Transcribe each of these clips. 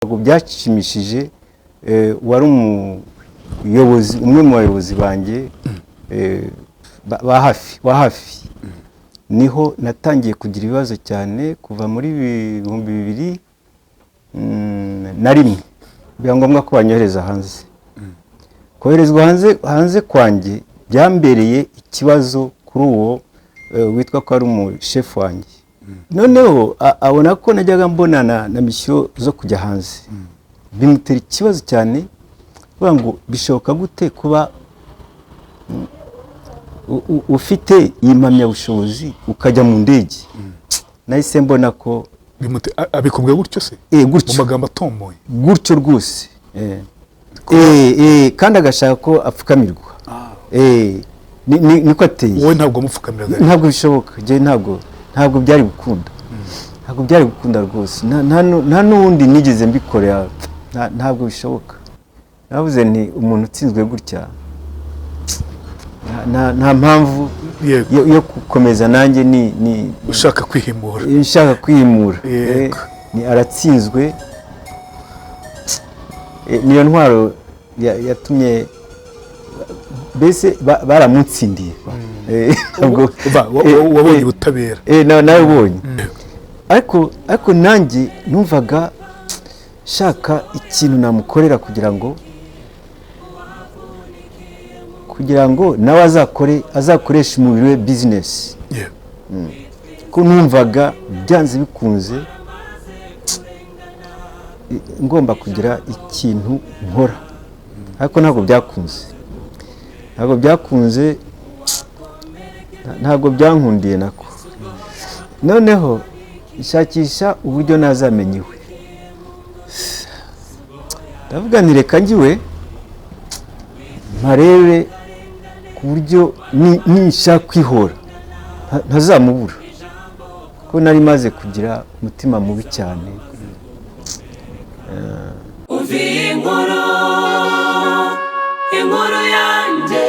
Ntabwo byashimishije wari umuyobozi, umwe mu bayobozi banjye ba hafi wa hafi. Niho natangiye kugira ibibazo cyane kuva muri 2001. Biba ngombwa ko banyohereza hanze. Koherezwa hanze kwanjye byambereye ikibazo kuri uwo witwa ko ari umushefu wanjye. Noneho abona ko najyaga mbonana na mission zo kujya hanze, bimutera ikibazo cyane, kuvuga ngo bishoboka gute kuba ufite iyi mpamyabushobozi ukajya mu ndege? Nahise mbona ko Abikubwira gutyo se? Eh, mu gutyo. Magambo atomboye? Gutyo rwose. Kandi agashaka ko apfukamirwa. Niko ateye. Wowe ntabwo wamupfukamiraga? Ntabwo bishoboka. Njye ntabwo byari gukunda, ntabwo byari gukunda rwose. Nta n'uwundi nigeze mbikorera. Ntabwo bishoboka. Navuze nti umuntu utsinzwe gutya, nta mpamvu yo gukomeza nanjye ni ushaka kwihimura. Nshaka kwihimura. Ni aratsinzwe. Niyo ntwaro yatumye mbese baramutsindiye. Ntabwo Wabonye ubutabera. Nawe ubonye. Ariko nanjye numvaga shaka ikintu namukorera kugira ngo nawe azakoreshe umubiri we business, ko numvaga byanze bikunze ngomba kugira ikintu nkora. Ariko ntabwo byakunze, ntabwo byakunze, ntabwo byankundiye nako. Noneho nshakisha uburyo nazamenya iwe. Ndavuga nti reka njyiwe mparebe, ku buryo ninshaka kwihora ntazamubura, ko nari maze kugira umutima mubi cyane. Umva iyi nkuru, inkuru yanjye.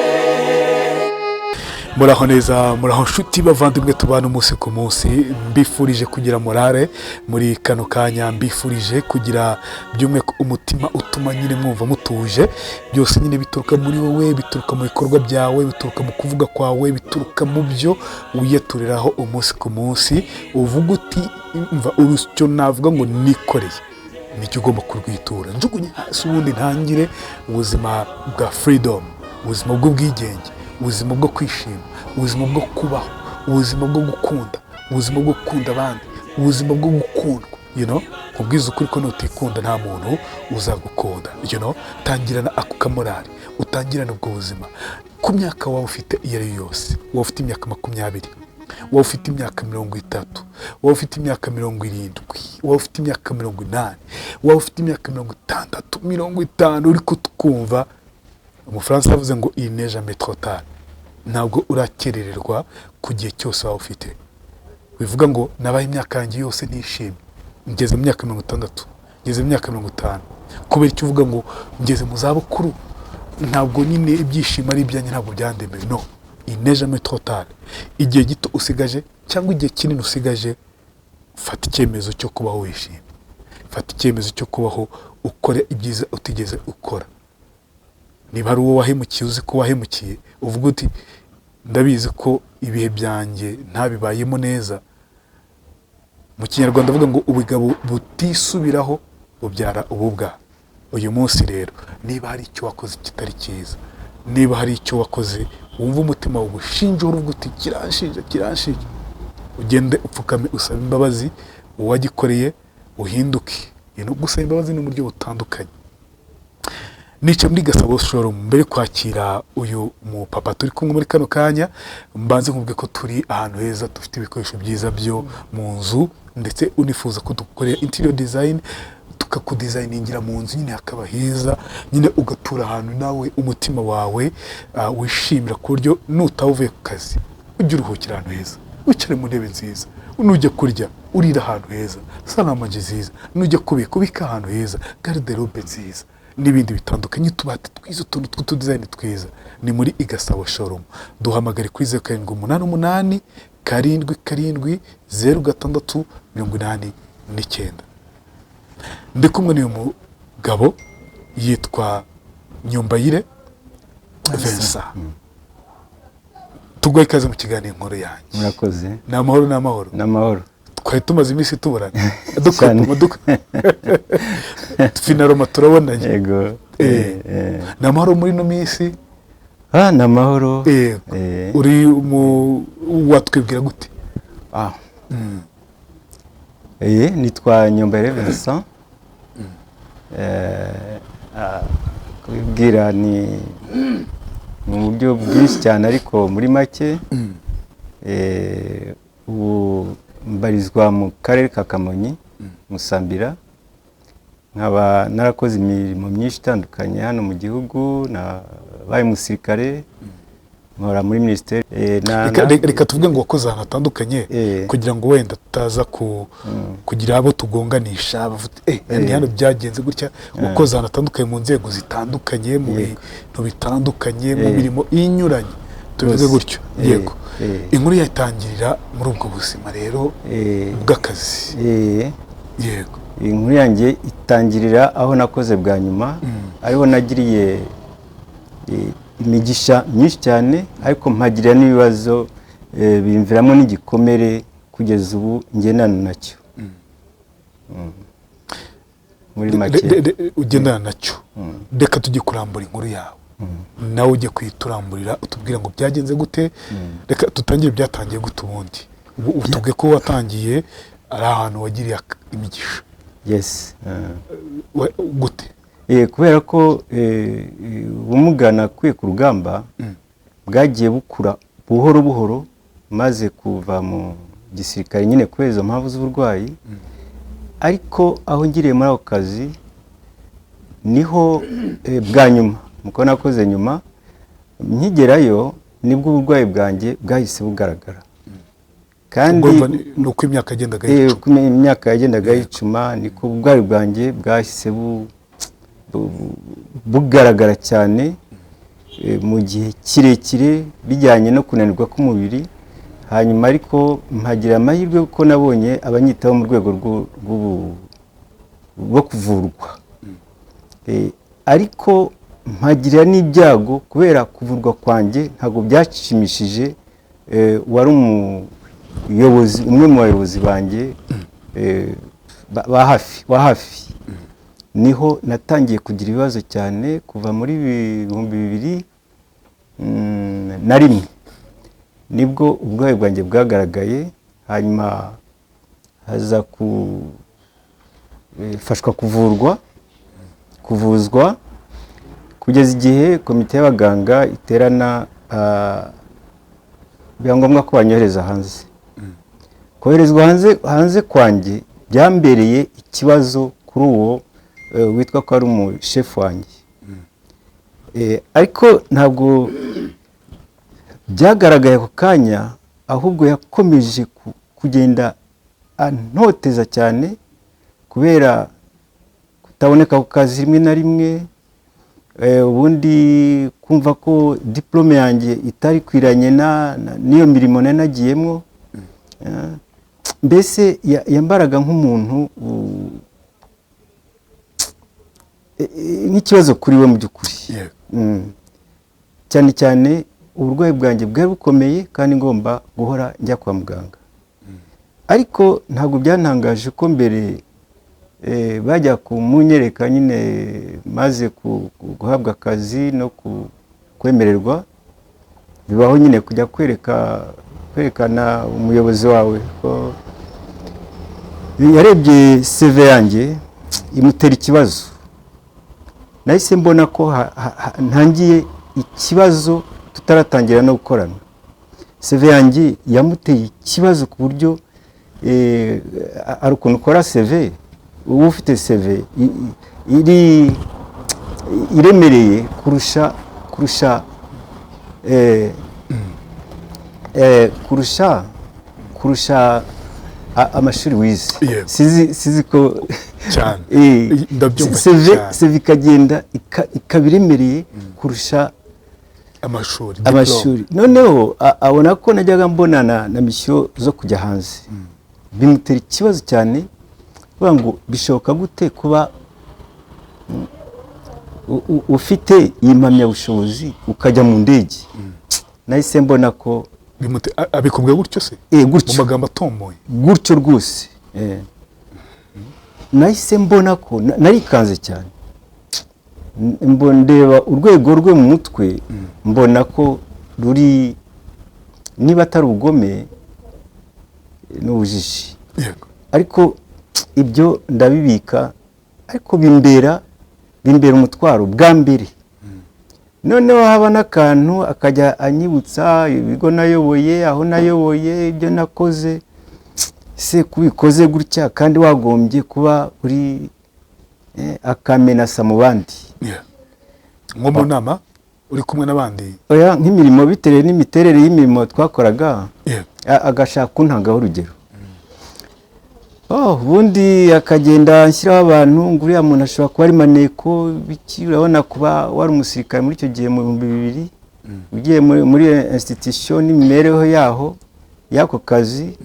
Muraho neza, muraho nshuti bavandimwe tubana umunsi ku munsi. Mbifurije kugira morale muri kano kanya, mbifurije kugira by'umwihariko umutima utuma nyine mwumva mutuje. Byose nyine bituruka muri wowe, bituruka mu bikorwa byawe, bituruka mu kuvuga kwawe, bituruka mu byo wiyaturiraho umunsi ku munsi. Uvuga uti mva urusyo navuga ngo nikoreye, nicyo ugomba kurwitura, njugunye hasi, ubundi ntangire ubuzima bwa freedom, ubuzima bw'ubwigenge, ubuzima bwo kwishima, ubuzima bwo kubaho, ubuzima bwo gukunda, ubuzima bwo gukunda abandi, ubuzima bwo gukundwa. Nkubwiza ukuri ko nutikunda nta muntu uzagukunda. Tangirana ako kamorale, utangirane ubwo buzima ku myaka waba ufite iyo ari yo yose. Waba ufite imyaka 20, waba ufite imyaka 30, waba ufite imyaka 70, waba ufite imyaka 80, waba ufite imyaka 60, 50, uri kutwumva, Umufaransa yavuze ngo "Il n'est jamais trop tard". Ntabwo urakerererwa ku gihe cyose waba ufite. Bivuga ngo nabaye imyaka yanjye yose ntishimye, ngeze mu myaka 60, ngeze mu myaka 50. Kubera icyo uvuga ngo ngeze mu zabukuru, ntabwo nyine ibyishimo ari ibyanjye, ntabwo byandemewe? No, il n'est jamais trop tard. Igihe gito usigaje cyangwa igihe kinini usigaje, fata icyemezo cyo kubaho wishimye, fata icyemezo cyo kubaho ukore ibyiza utigeze ukora. Niba hari uwo wahemukiye, uzi ko wahemukiye, uvuga uti ndabizi ko ibihe byanjye ntabibayemo neza. Mu Kinyarwanda avuga ngo ubugabo butisubiraho bubyara ububwa. Uyu munsi rero, niba hari icyo wakoze kitari cyiza, niba hari icyo wakoze wumva umutima wagushinja, uruvuga uti kiranshinja, kiranshinja, ugende upfukame usabe imbabazi uwagikoreye, uhinduke. Gusaba imbabazi ni uburyo butandukanye. Nica muri Gasabo Showroom. Mbere kwakira uyu mupapa turi kumwe muri kano kanya, mbanze nkubwe ko turi ahantu heza, dufite ibikoresho byiza byo mu nzu, ndetse unifuza ko dukorera interior design, tukakudesigningira mu nzu nyine hakaba heza nyine, ugatura ahantu nawe umutima wawe wishimira, ku buryo nutaba uvuye ku kazi ujye uruhukira ahantu heza, wicare mu ntebe nziza, nujya kurya urira ahantu heza, salle à manger nziza, nujya kubika ubika ahantu heza, garde-robe nziza n'ibindi bitandukanye, utubati twiza, utuntu tw'utudesign twiza. Ni muri Igasabo Showroom. Duhamagare kuri 0788 77 06 89. Ndi kumwe n'uyu mugabo yitwa Nyombayire Vincent. Tuguhe ikaze mu kiganiro Inkuru Yanjye. Murakoze. Ni amahoro, ni amahoro. N'amahoro. Twari tumaze iminsi tuburana. Cyane. Dukwepa finaroma turabonanye. Yego. Ni amahoro muri ino minsi? Ah, ni amahoro. Yego. Uri mu watwibwira gute? Ah. Nitwa Nyombayire Vincent. Kubibwira ni mu buryo bwinshi cyane, ariko muri make, ubu mbarizwa mu karere ka Kamonyi, Musambira, nkaba narakoze imirimo myinshi itandukanye hano mu gihugu. Nabaye umusirikare, nkora muri minisiteri. Reka tuvuge ngo wakoze ahantu hatandukanye, kugira ngo wenda tutaza kugira abo tugonganisha bavuga ni hano byagenze gutya. Wakoze ahantu hatandukanye, mu nzego zitandukanye, mu bintu bitandukanye, mu mirimo inyuranye, tubivuge gutyo. Yego. Inkuru yatangirira muri ubwo buzima rero bw'akazi. Yego. Inkuru yanjye itangirira aho nakoze bwa nyuma, ariho nagiriye imigisha myinshi cyane, ariko mpagirira n'ibibazo, bimviramo n'igikomere kugeza ubu ngendana nacyo. Muri make. Ugendana nacyo. Reka tujye kurambura inkuru yawe, nawe ujye kuyituramburira, utubwire ngo byagenze gute. Reka tutangire, byatangiye gute ubundi? Ubu utubwiye ko watangiye ari ahantu wagiriye imigisha. Yes. Gute? Kubera ko ubumuga nakuye ku rugamba bwagiye bukura buhoro buhoro, maze kuva mu gisirikare nyine kubera izo mpamvu z'uburwayi. Ariko aho ngiriye muri ako kazi niho bwa nyuma muko nakoze nyuma, nkigerayo nibwo uburwayi bwanjye bwahise bugaragara kandi Ubwo ni uko imyaka yagendaga yicuma. Uko imyaka yagendaga yicuma niko uburwayi bwanjye bwahise bugaragara cyane, mu gihe kirekire, bijyanye no kunanirwa k'umubiri. Hanyuma ariko mpagira amahirwe kuko nabonye abanyitaho mu rwego rwo kuvurwa. Ariko mpagira n'ibyago kubera kuvurwa kwanjye ntabwo byashimishije wari umuyobozi, umwe mu bayobozi banjye ba hafi wa hafi. Niho natangiye kugira ibibazo cyane kuva muri 2001, nibwo uburwayi bwanjye bwagaragaye. Hanyuma haza gufashwa kuvurwa, kuvuzwa, kugeza igihe komite y'abaganga iterana, biba ngombwa ko banyohereza hanze. Koherezwa hanze kwanjye byambereye ikibazo kuri uwo witwa ko ari umushefu wanjye. Ariko ntabwo byagaragaye ako kanya, ahubwo yakomeje kugenda antoteza cyane kubera kutaboneka ku kazi rimwe na rimwe, ubundi kumva ko diplôme yanjye itari kwiranye n'iyo mirimo nari nagiyemo. Mbese yambaraga nk'umuntu nk'ikibazo kuri we mu by'ukuri. Cyane cyane uburwayi bwanjye bwari bukomeye kandi ngomba guhora njya kwa muganga. Ariko ntabwo byantangaje ko mbere bajya kumunyereka nyine, maze guhabwa akazi no kwemererwa, bibaho nyine kujya kwerekana umuyobozi wawe ko yarebye CV yanjye imutera ikibazo. Nahise mbona ko ntangiye ikibazo tutaratangira no gukorana. CV yanjye yamuteye ikibazo ku buryo ari ukuntu ukora CV, uba ufite CV iri iremereye kurusha amashuri wize. Sizi ko Cyane. Ndabyumva CV cyane. CV ikagenda ikaba iremereye kurusha amashuri. Amashuri. Noneho abona ko najyaga mbonana na mission zo kujya hanze, bimutera ikibazo cyane. Kuvuga ngo bishoboka gute kuba ufite iyi mpamyabushobozi ukajya mu ndege? Nahise mbona ko Abikubwira gutyo se? Eh, Mu gutyo. magambo atomboye? Gutyo rwose. Nahise mbona ko narikanze cyane. Ndeba urwego rwe mu mutwe, mbona ko ruri, niba atari ubugome, ni ubujiji. Ariko ibyo ndabibika, ariko bimbera umutwaro bwa mbere. Noneho haba n'akantu akajya anyibutsa ibigo nayoboye, aho nayoboye, ibyo nakoze, se kubikoze gutya kandi wagombye kuba uri, akamenasa mu bandi. Nko mu nama uri kumwe n'abandi? Oya, nk'imirimo, bitewe n'imiterere y'imirimo twakoraga, agashaka kuntangaho urugero. Oh, ubundi akagenda anshyiraho abantu ngo uriya muntu ashobora kuba ari maneko biki. Urabona, kuba wari umusirikare muri icyo gihe mu 2000, ugiye muri institution n'imibereho yaho y'ako kazi,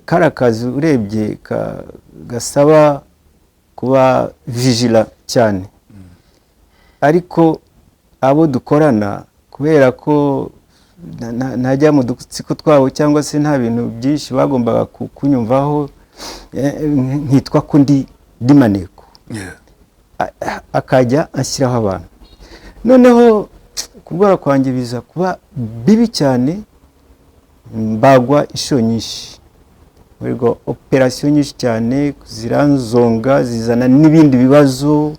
kari akazi urebye gasaba kuba vigilant cyane. Ariko abo dukorana, kubera ko ntajya mu dutsiko twabo cyangwa se nta bintu byinshi bagombaga kunyumvaho, nkitwa ko ndi maneko. Akajya anshyiraho abantu. Noneho kurwara kwanjye biza kuba bibi cyane, mbagwa inshuro nyinshi, nkorerwa operasiyo nyinshi cyane, ziranzonga, zizana n'ibindi bibazo.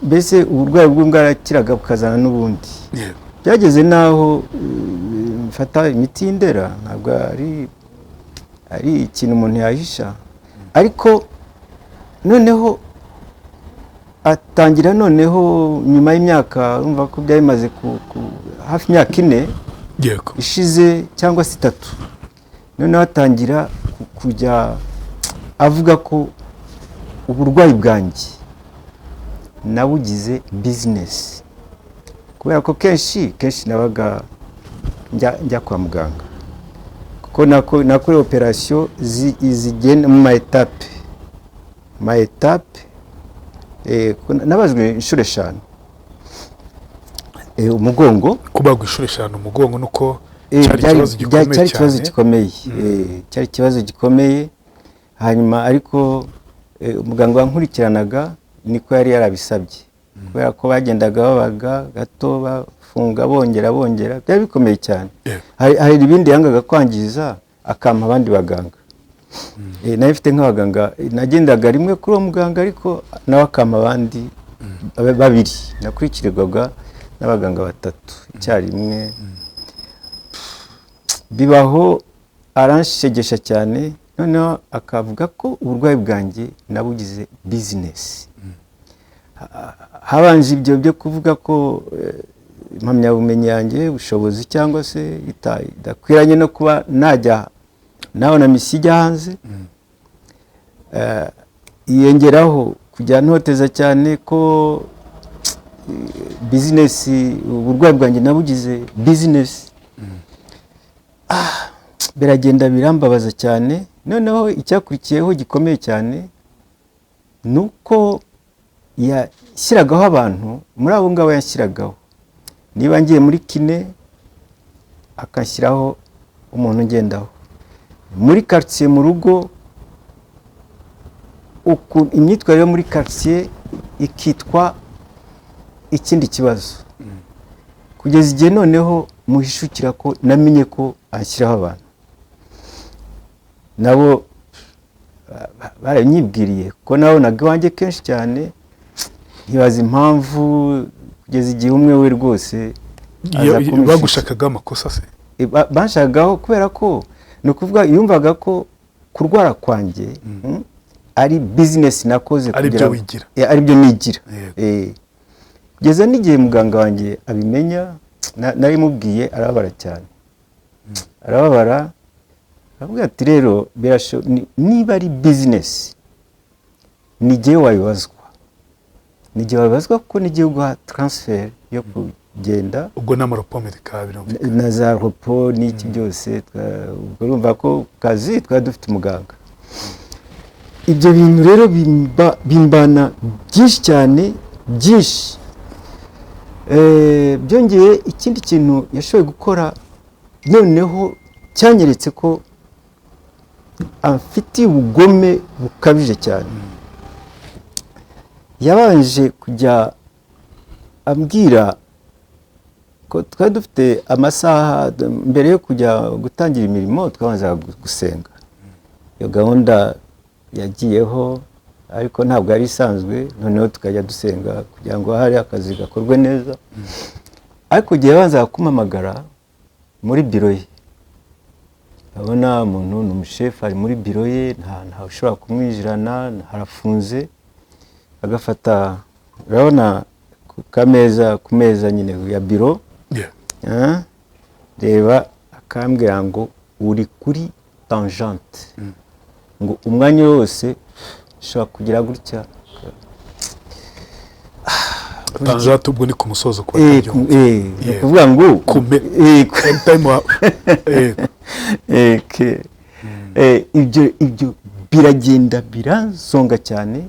Mbese uburwayi bwe bwarakiraga bukazana n'ubundi. Byageze n'aho mfata imiti y'indera. Ntabwo ari ikintu umuntu yahisha, ariko noneho atangira, noneho nyuma y'imyaka, urumva ko byari bimaze hafi imyaka 4 ishize cyangwa se 3, noneho atangira kujya avuga ko uburwayi bwanjye nabugize bizinesi, kubera ko kenshi kenshi nabaga njya kwa muganga, kuko nakorewe operasiyo zigenda mu ma étapes, ma étapes. Kuko nabazwe inshuro 5, umugongo. Kubagwa inshuro 5 umugongo, nuko cyari ikibazo gikomeye Cyari ikibazo cyane. gikomeye. Cyari ikibazo gikomeye. Hanyuma ariko umuganga wankurikiranaga niko yari yarabisabye, kubera ko bagendaga babaga gato, bafunga, bongera bongera, byari bikomeye cyane. Hari ibindi yangaga kwangiza, akampa abandi baganga. Nari mfite nk'abaganga, nagendaga rimwe kuri uwo muganga, ariko nawe akampa abandi babiri. Nakurikirirwaga n'abaganga batatu icyarimwe. Bibaho aranshegesha cyane. Noneho akavuga ko uburwayi bwanjye nabugize bizinesi. Habanje ibyo byo kuvuga ko impamyabumenyi yanjye, ubushobozi cyangwa se idakwiranye no kuba najya nabona mission ijya hanze. Yiyongeraho kujya ntoteza cyane ko bizinesi, uburwayi bwanjye nabugize bizinesi. Biragenda birambabaza cyane. Noneho icyakurikiyeho gikomeye cyane ni uko yashyiragaho abantu. Muri abo ngabo yashyiragaho, niba ngiye muri kiné, akashyiraho umuntu ugendaho muri quartier, mu rugo, imyitwarire yo muri quartier ikitwa ikindi kibazo, kugeza igihe noneho muhishukira ko namenye ko anshyiraho abantu. Nabo baranyibwiriye, kuko nabonaga iwanjye kenshi cyane, nkibaza impamvu, kugeza igihe umwe we rwose aza kumishikira. Bagushakaga amakosa se? Banshakagaho kubera ko, ni ukuvuga, yumvaga ko kurwara kwanjye ari bizinesi nakoze Ari byo kugira wigira. Ari byo nigira. Kugeza n'igihe muganga wanjye abimenya, narimubwiye, arababara cyane, arababara, aravuga ati: "Rero niba ari bizinesi, ni jyewe wabibazwa, ni jyewe wabibazwa, kuko ni guha transfert yo kugenda." Ubwo ni ama repos médical, birumvikana. Na za repos n'iki byose. Ubwo urumva ko ku kazi twari dufite umuganga. Ibyo bintu rero bimbana byinshi cyane, byinshi. Byongeye ikindi kintu yashoboye gukora noneho cyanyeretse ko amfitiye ubugome bukabije cyane, yabanje kujya ambwira ko twari dufite amasaha mbere yo kujya gutangira imirimo, twabanzaga gusenga. Iyo gahunda yagiyeho, ariko ntabwo yari isanzwe. Noneho tukajya dusenga kugira ngo hari akazi gakorwe neza. Ariko igihe yabanzaga kumpamagara muri biro ye, urabona umuntu ni umushefu, ari muri biro ye, ntawe ushobora kumwinjirana, harafunze. Agafata, urabona ku kameza, ku meza nyine ya biro, reba, akambwira ngo uri kuri tangente, ngo umwanya wose ushobora kugira gutya. Tangente ubwo ni ku musozo ku batabyumva. Ni ukuvuga ngo Anytime Ibyo biragenda biranzonga cyane.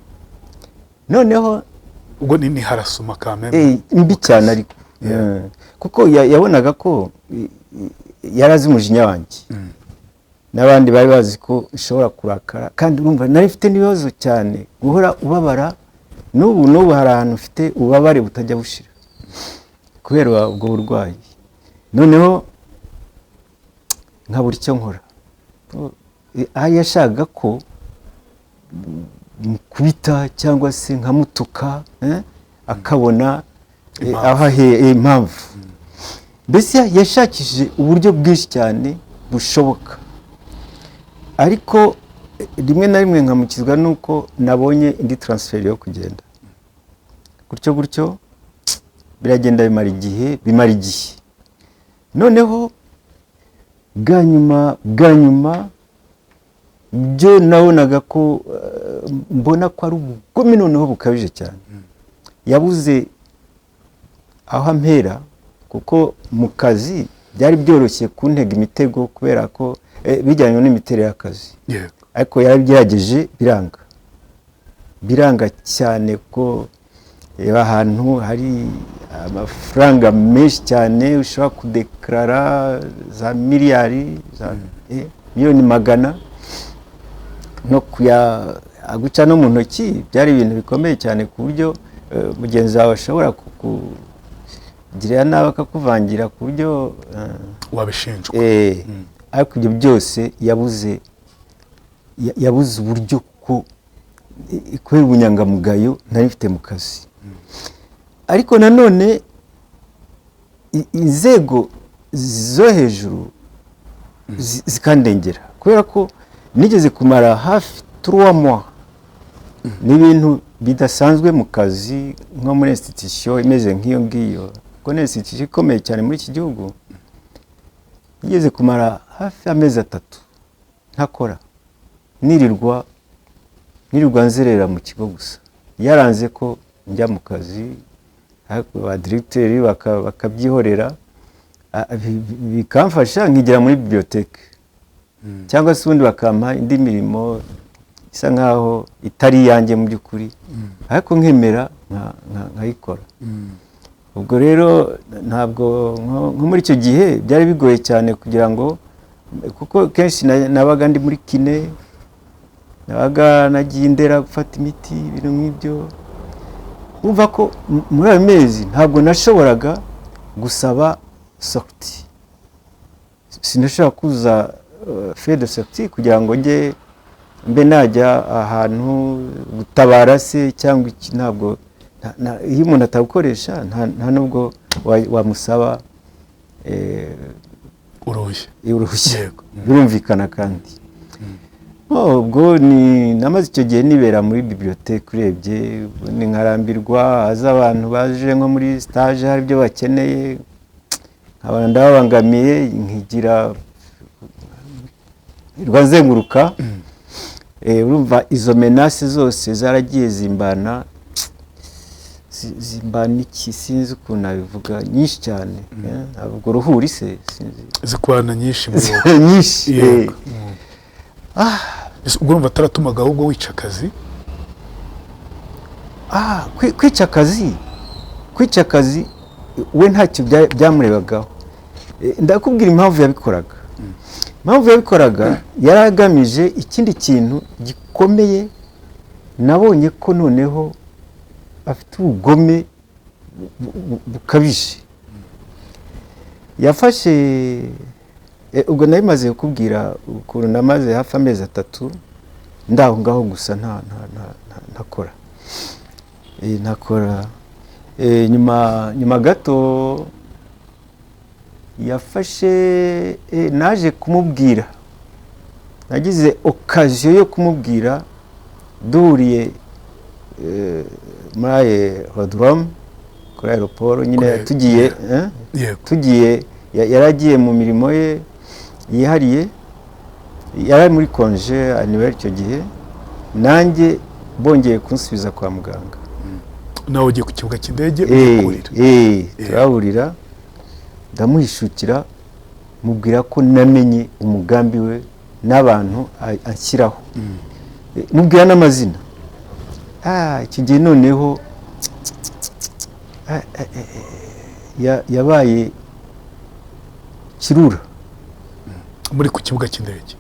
Noneho ubwo ni harasuma kameme. Mbi cyane ariko. Kuko yabonaga ko yari azi umujinya wanjye, n'abandi bari bazi ko nshobora kurakara. Kandi urumva nari mfite n'ibibazo cyane, guhora ubabara. N'ubu n'ubu hari ahantu ufite ububabare butajya bushira kubera ubwo burwayi. Noneho nkabura icyo nkora. Aho yashakaga ko mukubita cyangwa se nkamutuka, akabona Impamvu. aho impamvu. Mbese yashakishije uburyo bwinshi cyane bushoboka, ariko rimwe na rimwe nkamukizwa nuko nabonye indi transfert yo kugenda gutyo gutyo. Biragenda bimara igihe, bimara igihe. Noneho bwa nyuma, bwa nyuma byo nabonaga ko mbona ko ari ubugome noneho bukabije cyane. Yabuze aho ampera, kuko mu kazi byari byoroshye kuntega imitego kubera ko bijyanye n'imiterere y'akazi. Ariko yarabigerageje biranga, biranga cyane, ko reba ahantu hari amafaranga menshi cyane ushobora kudekarara za miliyari, za miliyoni magana, no kuya aguca no mu ntoki byari ibintu bikomeye cyane, ku buryo mugenzi wawe ashobora kukugirira nabi, akakuvangira ku buryo wabishinjwa. Ariko ibyo byose yabuze uburyo, kuko kubera ubunyangamugayo nari mfite mu kazi. Ariko nanone inzego zo hejuru zikandengera, kubera ko nigeze kumara hafi 3 mois. Ni ibintu bidasanzwe mu kazi nko muri institution imeze nk'iyo ngiyo, kuko ni institution ikomeye cyane muri iki gihugu. Nigeze kumara hafi amezi 3 ntakora, nirirwa nzerera mu kigo gusa. Yaranze ko njya mu kazi, ariko ba directeur bakabyihorera, bikamfasha nkigira muri bibliothèque, cyangwa se ubundi bakampa indi mirimo isa nkaho itari iyanjye mu by'ukuri, ariko nkemera nkayikora. Ubwo rero ntabwo nko muri icyo gihe byari bigoye cyane kugira ngo, kuko kenshi nabaga ndi muri kiné, nabaga nagiye Indera gufata imiti, ibintu nk'ibyo. Wumva ko muri ayo mezi ntabwo nashoboraga gusaba sortie, sinashobora kuza frais de sortie kugira ngo njye mbe najya ahantu gutabara se cyangwa iki. Ntabwo iyo umuntu atagukoresha nta nubwo wamusaba uruhushya. Uruhushya. Birumvikana kandi. Oh, ubwo ni namaze icyo gihe nibera muri bibliothèque. Urebye ni nkarambirwa, haza abantu baje nko muri stage, hari ibyo bakeneye, nkabona ndababangamiye, nkigira rwazenguruka. Urumva izo menaces zose zaragiye zimbana, zimbana iki, sinzi ukuntu nabivuga, nyinshi cyane. Ntabwo ruhuri se, sinzi. Zikubana nyinshi muri wowe. Nyinshi. Ese ubwo urumva ataratumaga ahubwo wica akazi? Kwica akazi we ntacyo byamurebagaho. Ndakubwira impamvu yabikoraga. Impamvu yabikoraga, yari agamije ikindi kintu gikomeye. Nabonye ko noneho afite ubugome bukabije. Yafashe, ubwo nari maze kukubwira ukuntu namaze hafi amezi 3 ndaho ngaho gusa, nta nta nta nta- ntakora. Ntakora. Nyuma gato yafashe, naje kumubwira, nagize occasion yo kumubwira duhuriye muri aérodrome, kuri aéroport nyine. Tugiye, tugiye, yari agiye mu mirimo ye yihariye, yari ari muri congé annuel icyo gihe, nanjye bongeye kunsubiza kwa muganga. Nawe ugiye ku kibuga cy'indege, ugiye kurira? Turahurira, ndamuhishukira, mubwira ko namenye umugambi we n'abantu anshyiraho. Mubwira n'amazina. Icyo gihe noneho yabaye kirura. Muri ku kibuga cy'indege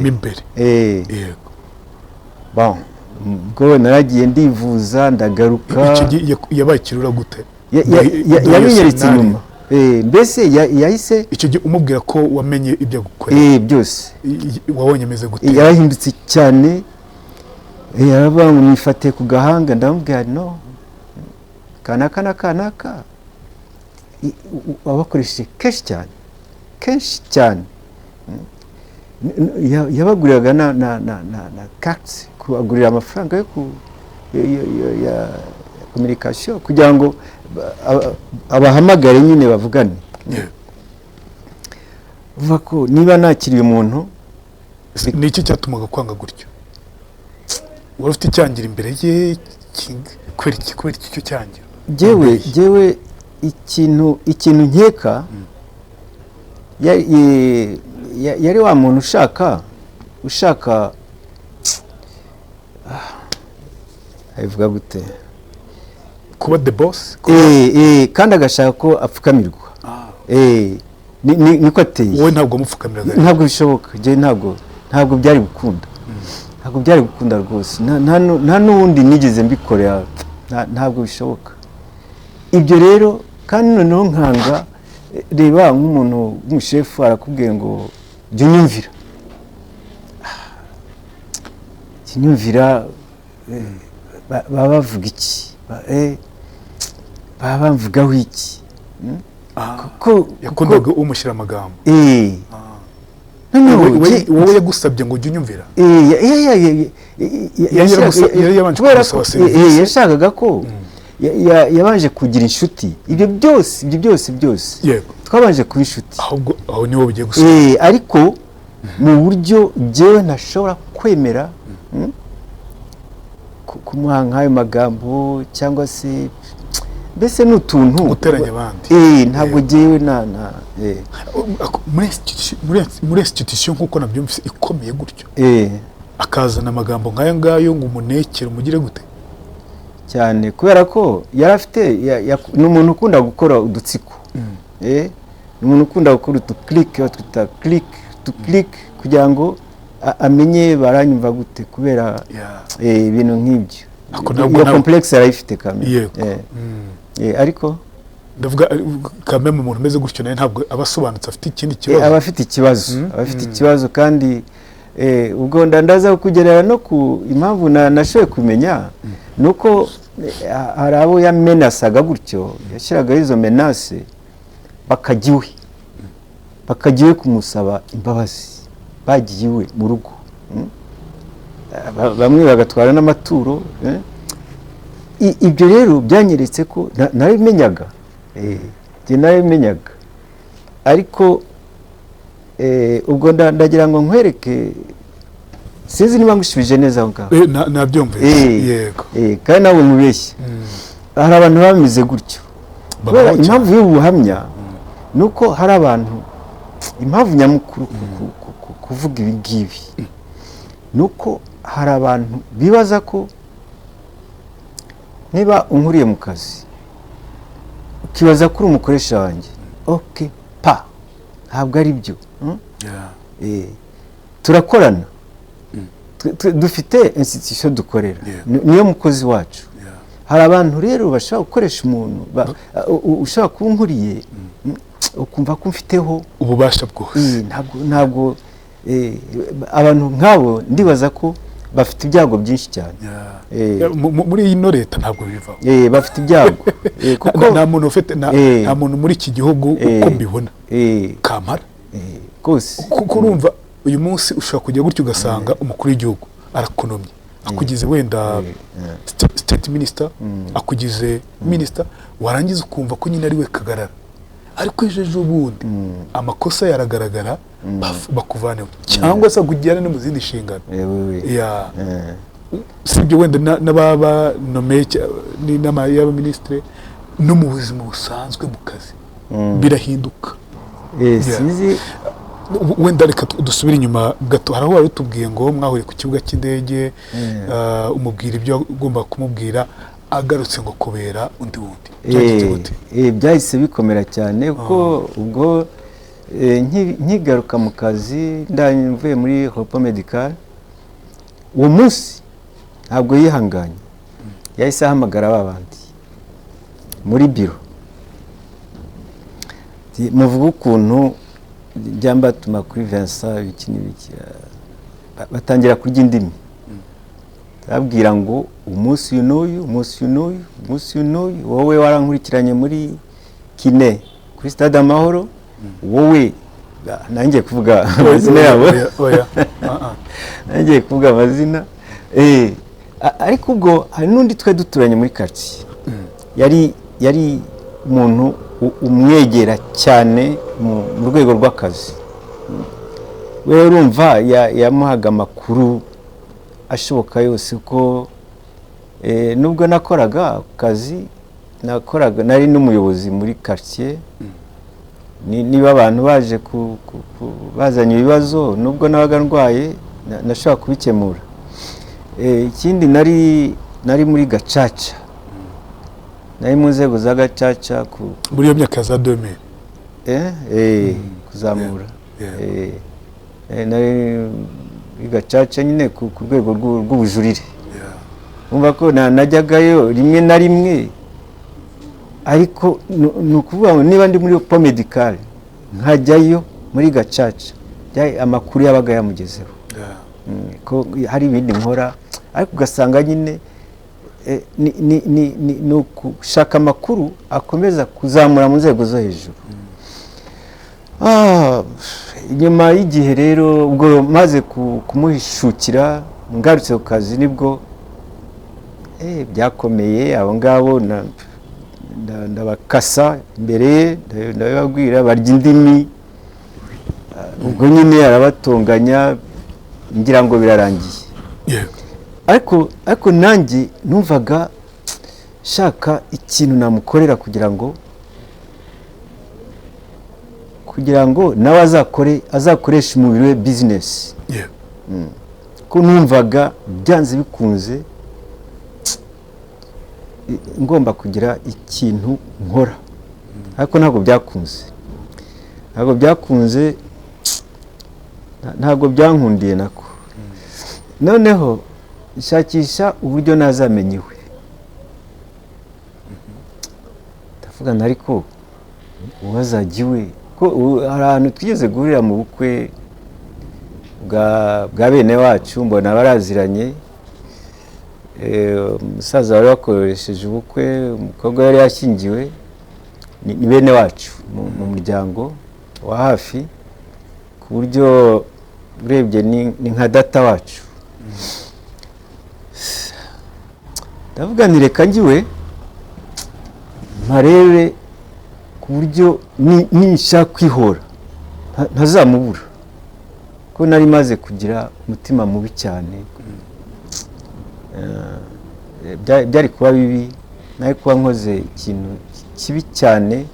mo imbere? Eh. Yego. Bon, ubwo naragiye, ndivuza, ndagaruka. Icyo gihe yabaye kirura gute? Yabinyeretse Scenario. inyuma. Mbese yahise Icyo gihe umubwira ko wamenye ibyo agukorera, byose, wabonye ameze gute? Yarahindutse cyane. Yaravuga ngo nifate ku gahanga. Ndamubwira: "No kanaka na kanaka wabakoresheje kenshi cyane, kenshi cyane." Yabaguriraga na carte, kubagurira amafaranga yo ku ya communication kugira ngo abahamagare nyine bavugane. Uvuga ko niba nakiriye umuntu. Ni iki cyatumaga kwanga gutyo? Wari ufite icyangira imbere ye? Kubera iki icyo cyangiro? Jyewe ikintu nkeka, yari wa muntu ushaka, abivuga gute? Kuba the boss. Kandi agashaka ko apfukamirwa. Niko ateye. Wowe ntabwo wamupfukamiraga? Ntabwo bishoboka. Jyewe ntabwo byari gukunda, ntabwo byari gukunda rwose. Nta n'uwundi nigeze mbikorera. Ntabwo bishoboka ibyo rero. Kandi noneho nkanga, reba nk'umuntu w'umushefu arakubwiye ngo jya unyumvira. Jya unyumvira, baba bavuga iki? Baba bamvugaho iki? Kuko Yakundaga umushyira amagambo. Noneho Wowe yagusabye ngo ujye unyumvira? Yari Yari yabanje kubera kumusaba serivisi. Yashakaga ko yabanje kugira inshuti, ibyo byose, ibyo byose byose. Twabanje kuba inshuti. Ahubwo aho niwo bugiye gusaba. Ariko mu buryo jyewe ntashobora kwemera, kumuha nk'ayo magambo cyangwa se mbese ni utuntu Guteranya abandi. Ntabwo jyewe na. Muri institution, nk'uko nabyumvise, ikomeye gutyo, akazana amagambo nk'ayo ngayo ngo umunekere, umugire gute? Cyane, kubera ko yari afite ni umuntu ukunda gukora udutsiko. Ni umuntu ukunda gukora utuclique, twita clique, utuclique, kugira ngo amenye baranyumva gute, kubera ibintu nk'ibyo. Ako ntabwo Iyo complexe arayifite kamere. Ariko Ndavuga kameme, umuntu umeze gutyo nawe ntabwo aba asobanutse, afite ikindi kibazo. Aba afite ikibazo, aba afite ikibazo. Kandi ubwo ndaza kugerera no ku impamvu nashoboye kumenya ni uko hari abo yamenasaga gutyo, yashyiragaho izo menaces, bakajya iwe kumusaba imbabazi, bagiye iwe mu rugo. Bamwe bagatwara n'amaturo. Ibyo rero byanyeretse ko narabimenyaga. Njye narabimenyaga, ariko ubwo ndagira ngo nkwereke, sinzi niba ngushubije neza aho ngaho. Nabyumvise. Yego. Kandi nawe mubeshye, hari abantu bameze gutyo kubera Babaho cyane. Impamvu y'ubu buhamya ni uko hari abantu, impamvu nyamukuru kuvuga ibi ngibi. Ni uko hari abantu bibaza ko niba unkuriye mu kazi, ukibaza ko uri umukoresha wanjye, ok, pa ntabwo ari byo. Turakorana. Dufite institution dukorera. Niyo mukozi wacu. Hari abantu rero bashobora gukoresha umuntu, ushobora kuba unkuriye, ukumva ko mfiteho ububasha bwose. Ntabwo abantu nk'abo ndibaza ko bafite ibyago byinshi cyane. Muri ino leta ntabwo bivaho. Bafite ibyago. Kuko Nta muntu ufite nta muntu muri iki gihugu, uko mbibona, kamara. Rwose. Kuko urumva uyu munsi ushobora kujya gutya ugasanga umukuru w'igihugu arakunomye, akugize wenda state minister, akugize minister, warangiza ukumva ko nyine ari we kagarara. Ariko ejo ejo bundi amakosa yaragaragara, bakuvaneho cyangwa se akujyane no mu zindi nshingano. Wewe. Sibyo wenda n'ababa nommé n'inama y'abaminisitiri, no mu buzima busanzwe mu kazi birahinduka. Sinzi. Wenda reka dusubire inyuma gato. Hari aho wari utubwiye ngo mwahuriye ku kibuga cy'indege, umubwira ibyo ugomba kumubwira, agarutse ngo kubera undi wundi. Byagenze gute? Byahise bikomera cyane, kuko ubwo nkigaruka mu kazi, mvuye muri repos médical, uwo munsi ntabwo yihanganye, yahise ahamagara ba bandi muri biro. Ati, "Muvuge ukuntu njya mbatuma kuri Vincent, ibiki n'ibiki." Batangira kurya indimi, babwira ngo umunsi uyu n'uyu, umunsi uyu n'uyu, umunsi uyu n'uyu, wowe warankurikiranye muri kiné kuri Stade Amahoro, wowe. Nanjye kuvuga amazina yabo. Oya, oya. Ah, ah. Nanjye kuvuga amazina. Ariko ubwo hari n'undi twe duturanye muri quartier, yari umuntu umwegera cyane mu rwego rw'akazi. We urumva yamuhaga amakuru ashoboka yose, ko nubwo nakoraga ako kazi nakoraga, nari n'umuyobozi muri quartier. Niba abantu baje bazanye ibibazo, nubwo nabaga ndwaye, nashobora kubikemura. Ikindi nari muri gacaca, nari mu nzego za gacaca ku Muri iyo myaka ya za 2000? Kuzamura. Yeah. Nari muri gacaca nyine ku rwego rw'ubujurire. Umva ko najyagayo rimwe na rimwe, ariko ni ukuvuga ngo niba ndi muri repos médical nkajyayo muri gacaca, amakuru yabaga yamugezeho. Ko hari ibindi nkora, ariko ugasanga nyine ni ukushaka amakuru akomeza kuzamura mu nzego zo hejuru. Nyuma y'igihe rero, ubwo maze kumuhishukira, ngarutse ku kazi nibwo byakomeye. Abo ngabo ndabakasa imbere ye, ndabibabwira, barya indimi. Ubwo nyine arabatonganya, ngira ngo birarangiye. Ariko nanjye numvaga shaka ikintu namukorera kugira ngo nawe azakoreshe umubiri we business. Ko numvaga byanze bikunze ngomba kugira ikintu nkora, ariko ntabwo byakunze, ntabwo byakunze, ntabwo byankundiye nako. Noneho nshakisha uburyo nazamenya iwe. Ndavuga nti ariko uwazajya iwe, ko hari ahantu twigeze guhurira mu bukwe bwa bene wacu, mbona baraziranye. Umusaza wari wakoresheje ubukwe, umukobwa yari yashyingiwe, ni bene wacu mu muryango wa hafi, ku buryo urebye ni nka data wacu. Ndavuga nti reka njyiwe mparebe, ku buryo ninshaka kwihora ntazamubura, ko nari maze kugira umutima mubi cyane. Byari kuba bibi, nari kuba nkoze ikintu kibi cyane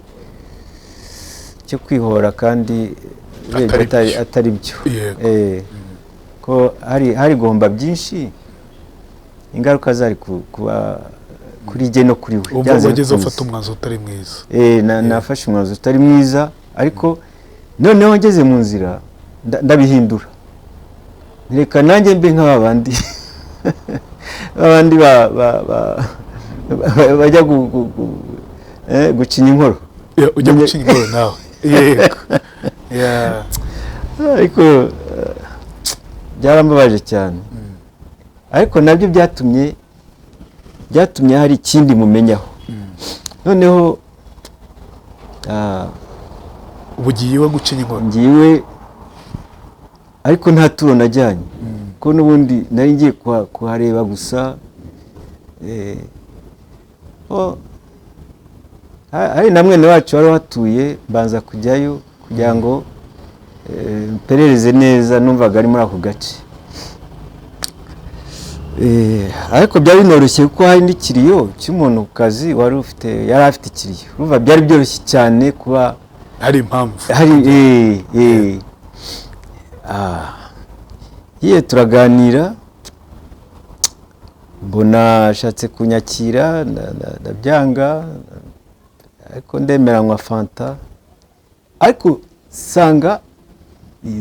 cyo kwihora, kandi urebye Atari atari byo. Atari byo. Ko hari guhomba byinshi, ingaruka zari kuba kuri jye no kuri we. Wumva Byanze wageze bikunze. ufata umwanzuro utari mwiza. Nafashe umwanzuro utari mwiza, ariko noneho ngeze mu nzira ndabihindura, reka nanjye mbe nk'aba bandi, babandi bajya gucinya inkoro. Yeah, ujya gucinya inkoro nawe, yego. Yeah. Ariko byarambabaje cyane, ariko nabyo byatumye hari ikindi mumenyaho noneho. Ubu ugiye iwe gucinya inkoro. Ngiwe, ariko nta turo najyanye, ko n'ubundi nari ngiye kuhareba gusa. Hari na mwene wacu wari uhatuye, mbanza kujyayo kugira ngo mperereze neza, numvaga ari muri ako gace. Ariko byari binoroshye kuko hari n'ikiriyo cy'umuntu ku kazi wari ufite, yari afite ikiriyo. Urumva byari byoroshye cyane kuba hari impamvu. Hari ye turaganira, mbona ashatse kunyakira, ndabyanga, ariko ndemeranywa fanta, ariko nsanga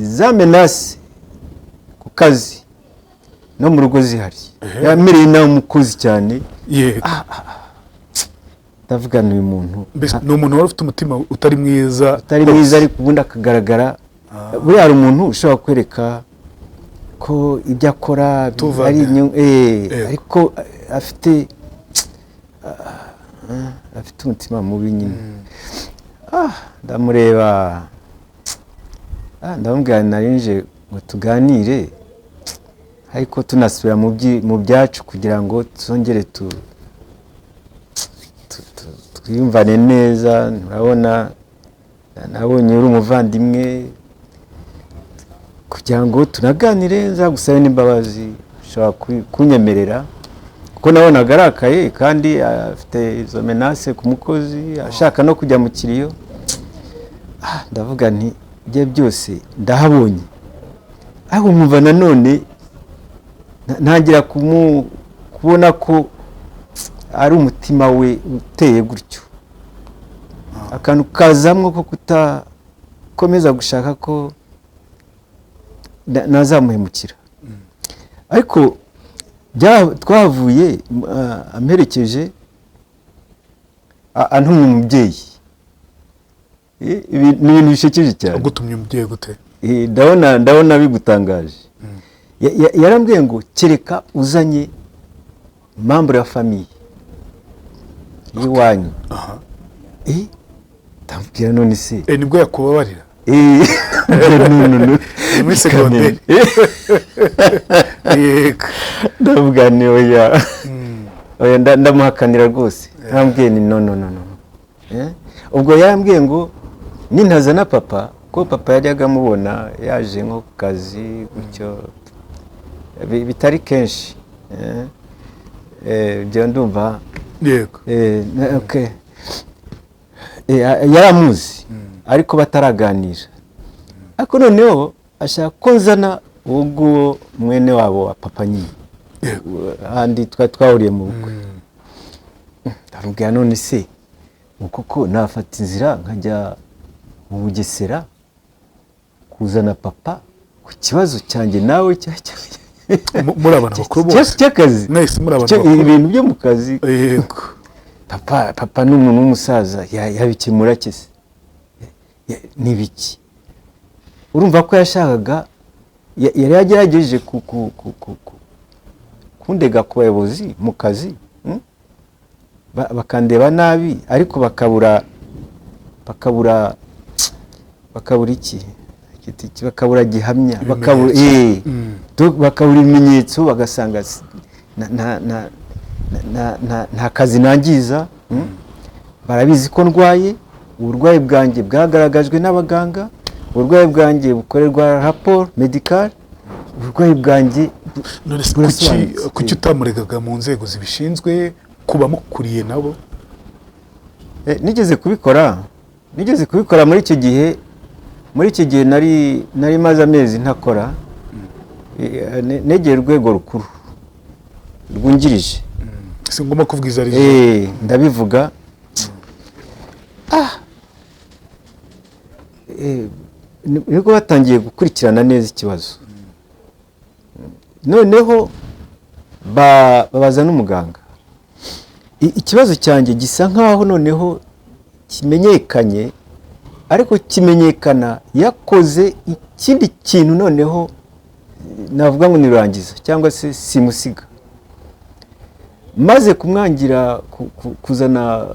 za menaces ku kazi no mu rugo zihari. Yamereye nawe umukozi cyane. Ndavuga ni uyu muntu. Mbese ni umuntu wari ufite umutima utari mwiza. Utari mwiza, ariko ubundi akagaragara. Buriya hari umuntu ushobora kwereka ko ibyo akora Tuva ari bien. inyungu, ariko afite umutima mubi nyine. Ndamureba, ndamubwira nari nje ngo tuganire, ariko tunasubira mu byacu kugira ngo tuzongere twiyumvane neza. Urabona nabonye uri umuvandimwe, kugira ngo tunaganire, nzagusabe n'imbabazi, ushobora kunyemerera, kuko nabonaga arakaye kandi afite izo menaces ku mukozi, ashaka no kujya mu kiriyo. Ndavuga nti ibyo byose ndahabonye, ariko nkumva nanone ntangira kubona ko ari umutima we uteye gutyo, akantu kazamwo ko kutakomeza gushaka ko nazamuhemukira. Ariko twahavuye amperekeje, antumye umubyeyi. Ibi ni ibintu bishekeje cyane. Agutumye umubyeyi gute? Ndabona bigutangaje. Yarambwiye ngo kereka uzanye membre ya famille y'iwanyu. Ndamubwira none se Nibwo yakubabarira. No, no, no. Ni muri segonderi. Yego. Ndavuga ni oya, oya, ndamuhakanira rwose. Yarambwiye ni no, no, no, no. Ubwo yarambwiye ngo nintazana papa, ko papa yajyaga amubona yaje nko ku kazi gutyo, bitari kenshi. Ibyo ndumva. Okay. Yaramuzi ariko bataraganira, ariko noneho ashaka ko nzana uwo nguwo mwene wabo wa papa nyine, handi twari twahuriye mu bukwe. Ndamubwira none se ubu koko nafata inzira nkajya mu Bugesera kuzana papa ku kibazo cyanjye nawe Muri abantu bakuru bose. Cy'akazi. Mwese muri abantu bakuru. Ibintu byo mu kazi. Papa ni umuntu w'umusaza, yabikemura kese ni ibiki? Urumva ko yashakaga, yari yagerageje kundega ku bayobozi mu kazi, Bakandeba nabi, ariko bakabura iki? Bakabura gihamya, bakabura Ibimenyetso. Bakabura ibimenyetso, bagasanga nta kazi nangiza. Barabizi ko ndwaye, uburwayi bwanjye bwagaragajwe n'abaganga, uburwayi bwanjye bukorerwa rapport médical, uburwayi bwanjye None se kuki burasobanutse. kuki utamuregaga mu nzego zibishinzwe, kuba mukuriye nabo? Nigeze kubikora muri icyo gihe. Muri icyo gihe nari maze amezi ntakora. Negeye urwego rukuru rwungirije. Si ngombwa kuvuga izo ari zo. Ndabivuga. Nibwo batangiye gukurikirana neza ikibazo, noneho babaza n'umuganga. Ikibazo cyanjye gisa nkaho noneho kimenyekanye, ariko kimenyekana yakoze ikindi kintu. Noneho navuga ngo nirangiza cyangwa se simusiga, maze kumwangira kuzana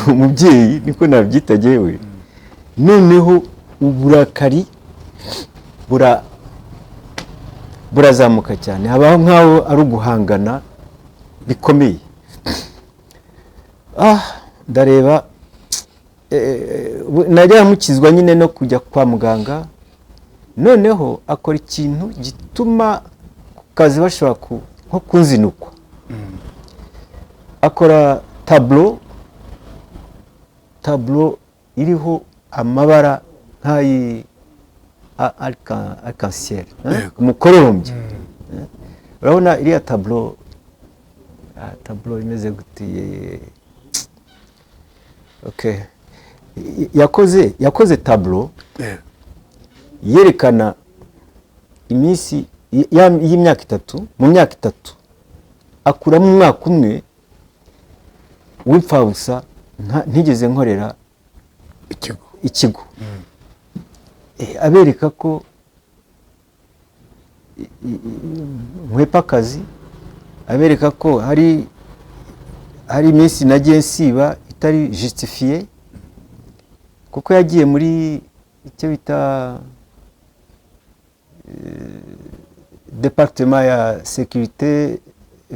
umubyeyi, niko nabyita jyewe. Noneho uburakari burazamuka cyane, habaho nk'aho ari uguhangana bikomeye. Ndareba, najya mukizwa nyine no kujya kwa muganga. Noneho akora ikintu gituma ku kazi bashobora nko kunzinukwa. Akora tableau iriho amabara nk'ayi arc-en-ciel, eh? Umukororombya. Urabona iriya tableau, tableau imeze gute? Okay, yakoze tableau yerekana iminsi y'imyaka 3. Mu myaka 3 akuramo umwaka umwe w'imfabusa, ntigeze nkorera ikigo. Ikigo. Abereka ko nkwepa akazi, abereka ko hari iminsi nagiye nsiba itari justifié, kuko yagiye muri icyo bita département ya sécurité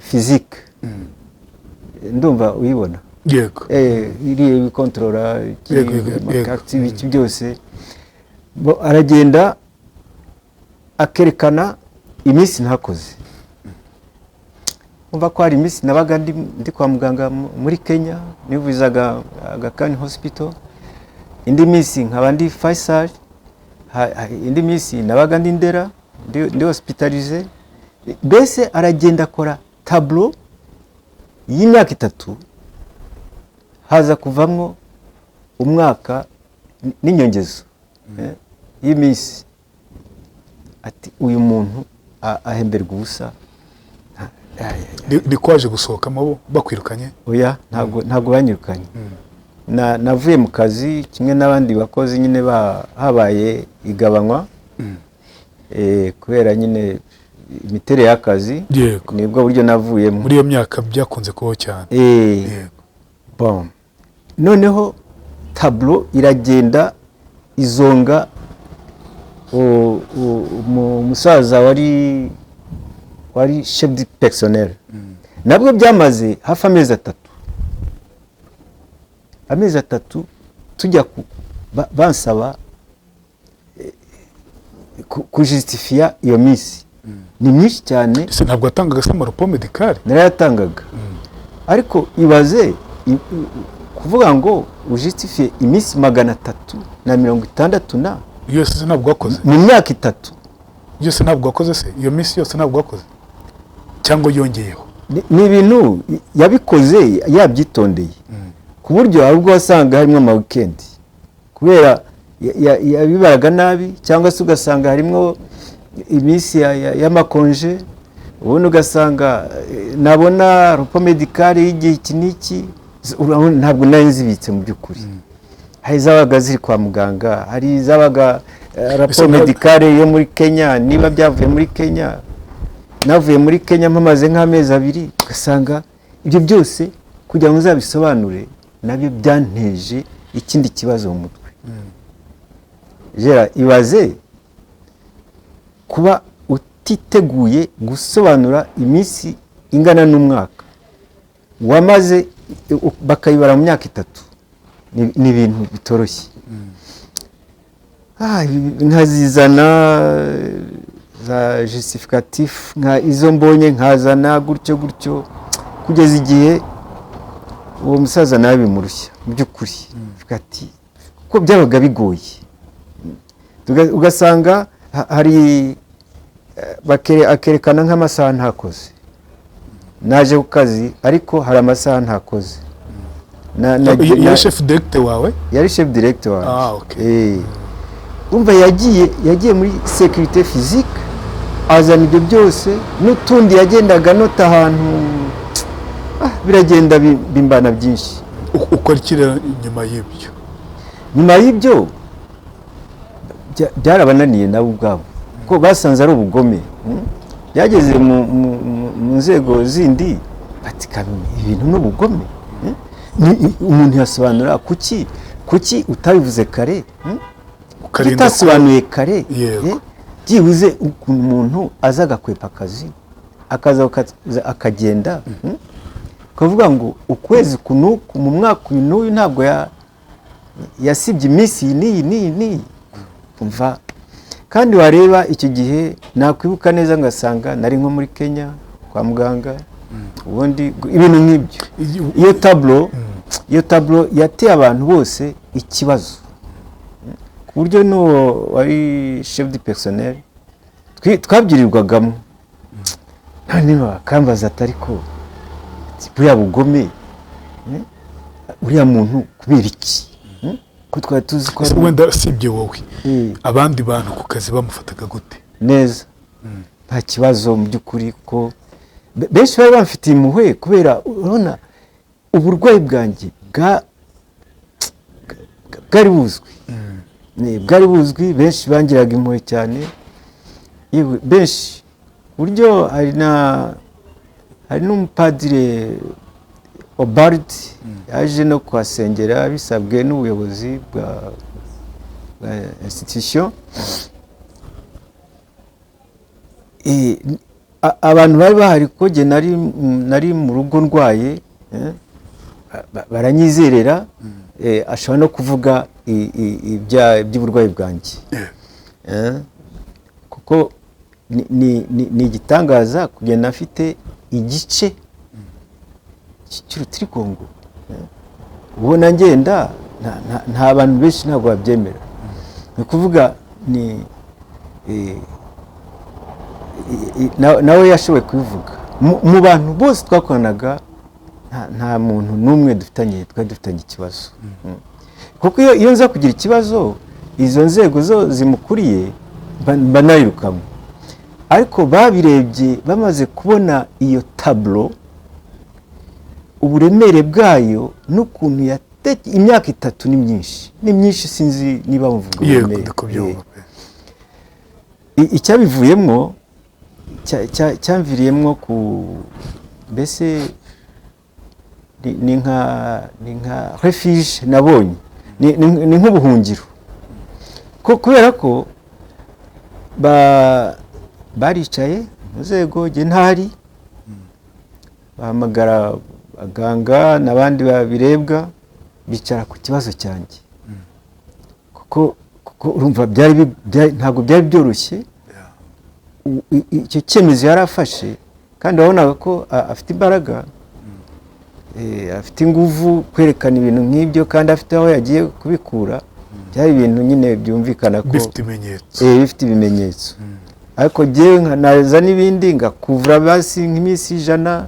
physique, ndumva uyibona. Yego. Iriya ibikontorora Yego. amakariti, ibiki byose. Aragenda akerekana iminsi ntakoze. Umva ko hari iminsi nabaga ndi kwa muganga muri Kenya, nivuzaga Aga Khan Hospital, indi minsi nkaba ndi Faisal, indi minsi nabaga ndi Ndera, ndi hospitalisé. Mbese aragenda akora tableau y'imyaka 3, haza kuvamwo umwaka n'inyongezo y'iminsi. Ati: "Uyu muntu ahemberwa ubusa." Ni ko waje gusohokamo bo bakwirukanye? Oya, ntabwo banyirukanye. Navuye mu kazi kimwe n'abandi bakozi nyine, habaye igabanywa kubera nyine imiterere y'akazi. Nibwo buryo navuyemo. Muri iyo myaka byakunze kubaho cyane. Bon, noneho tableau iragenda izonga umusaza wari chef du personnel. Nabwo byamaze hafi amezi 3, amezi 3 tujya bansaba kujustifia iyo minsi ni myinshi cyane. Ese ntabwo watangaga se ama rapport médical? Narayatangaga, ariko ibaze kuvuga ngo ujustifie iminsi 360 na Yose se ntabwo wakoze? Mu myaka 3. Yose ntabwo wakoze se? Iyo minsi yose ntabwo wakoze cyangwa yongeyeho? Ni ibintu yabikoze yabyitondeye, ku buryo hari ubwo wasanga harimo ama weekend kubera yabibaraga nabi, cyangwa se ugasanga harimo iminsi y'ama congé, ubundi ugasanga nabona rapport médical y'igihe iki n'iki. Urabona, ntabwo nari nzibitse mu by'ukuri. Hari izabaga ziri kwa muganga, hari izabaga rapport médical yo muri Kenya, niba byavuye muri Kenya, navuye muri Kenya mpamaze nk'amezi 2, ugasanga ibyo byose kugira ngo uzabisobanure nabyo byanteje ikindi kibazo mu mutwe. Gera ibaze kuba utiteguye gusobanura iminsi ingana n'umwaka wamaze, bakayibara mu myaka 3. Ni ibintu bitoroshye. Nkazizana za justificatif, nka izo mbonye nkazana gutyo gutyo, kugeza igihe uwo musaza nawe bimurushya mu by'ukuri. Avuga ati kuko byabaga bigoye, ugasanga hari Akerekana nk'amasaha ntakoze. Naje ku kazi, ariko hari amasaha ntakoze. Yari chef directeur wawe? Yari chef directeur wanjye. Ah, okay. Umva, yagiye muri sécurité physique, azana ibyo byose n'utundi yagendaga anota ahantu. Biragenda bimbana byinshi. Ukora iki rero nyuma y'ibyo? Nyuma y'ibyo byarabananiye nabo ubwabo, ko basanze ari ubugome. Byageze mu nzego zindi, bati: "Kame, ibintu ni ubugome. Umuntu yasobanura kuki utabivuze kare? Kuki Ukarinda utasobanuye kare?" Yego. Byibuze ukuntu umuntu aza agakwepa akazi, akaza akagenda? Kuvuga ngo ukwezi kunuku, mu mwaka uyu n'uyu, ntabwo yasibye iminsi iyi n'iyi n'iyi n'iyi. Umva, kandi wareba icyo gihe, nakwibuka neza ngasanga nari nko muri Kenya kwa muganga, ubundi ibintu nk'ibyo. Iyo tableau yateye abantu bose ikibazo, ku buryo n'uwo wari chef du personnel twabyirirwagamo. Noneho akambaza ati: "Ariko buriya bugome, uriya muntu kubera iki? Ko twari tuzi ko Ese wenda sibye wowe, abandi bantu ku kazi bamufataga gute? Neza, nta kibazo mu by'ukuri, ko benshi bari bamfitiye impuhwe, kubera urabona uburwayi bwanjye bwari buzwi. Bwari buzwi, benshi bangiraga impuhwe cyane. Yewe, benshi, ku buryo hari n'umupadire Obardi yaje no kuhasengera bisabwe n'ubuyobozi bwa institution. Abantu bari bahari, kuko jye nari mu rugo ndwaye, baranyizerera, ashobora no kuvuga iby'uburwayi bwanjye. Kuko ni igitangaza kugenda afite igice cy'urutirigongo. Ubona ngenda nta bantu benshi ntabwo babyemera. Ni ukuvuga ni nawe yashoboye kubivuga. Mu bantu bose twakoranaga, nta muntu n'umwe dufitanye, twari dufitanye ikibazo. Kuko iyo nza kugira ikibazo, izo nzego zo zimukuriye mba nayirukanwe. Ariko babirebye, bamaze kubona iyo tableau, uburemere bwayo n'ukuntu imyaka 3 ni myinshi, ni myinshi, sinzi niba muvuga uburemere. Ndakubyumva pe. Icyabivuyemo cyamviriyemo ku mbese ni nka refuge nabonye, ni nk'ubuhungiro. Kubera ko baricaye mu nzego jye ntahari, bahamagara abaganga n'abandi babirebwa, bicara ku kibazo cyanjye, kuko urumva ntabwo byari byoroshye. Icyo cyemezo yari afashe, kandi wabonaga ko afite imbaraga, afite ingufu kwerekana ibintu nk'ibyo, kandi afite aho yagiye kubikura. Byari ibintu nyine byumvikana ko bifite ibimenyetso. Bifite ibimenyetso. Ariko jyewe nkanaza n'ibindi ngakuvura basi nk'iminsi 100,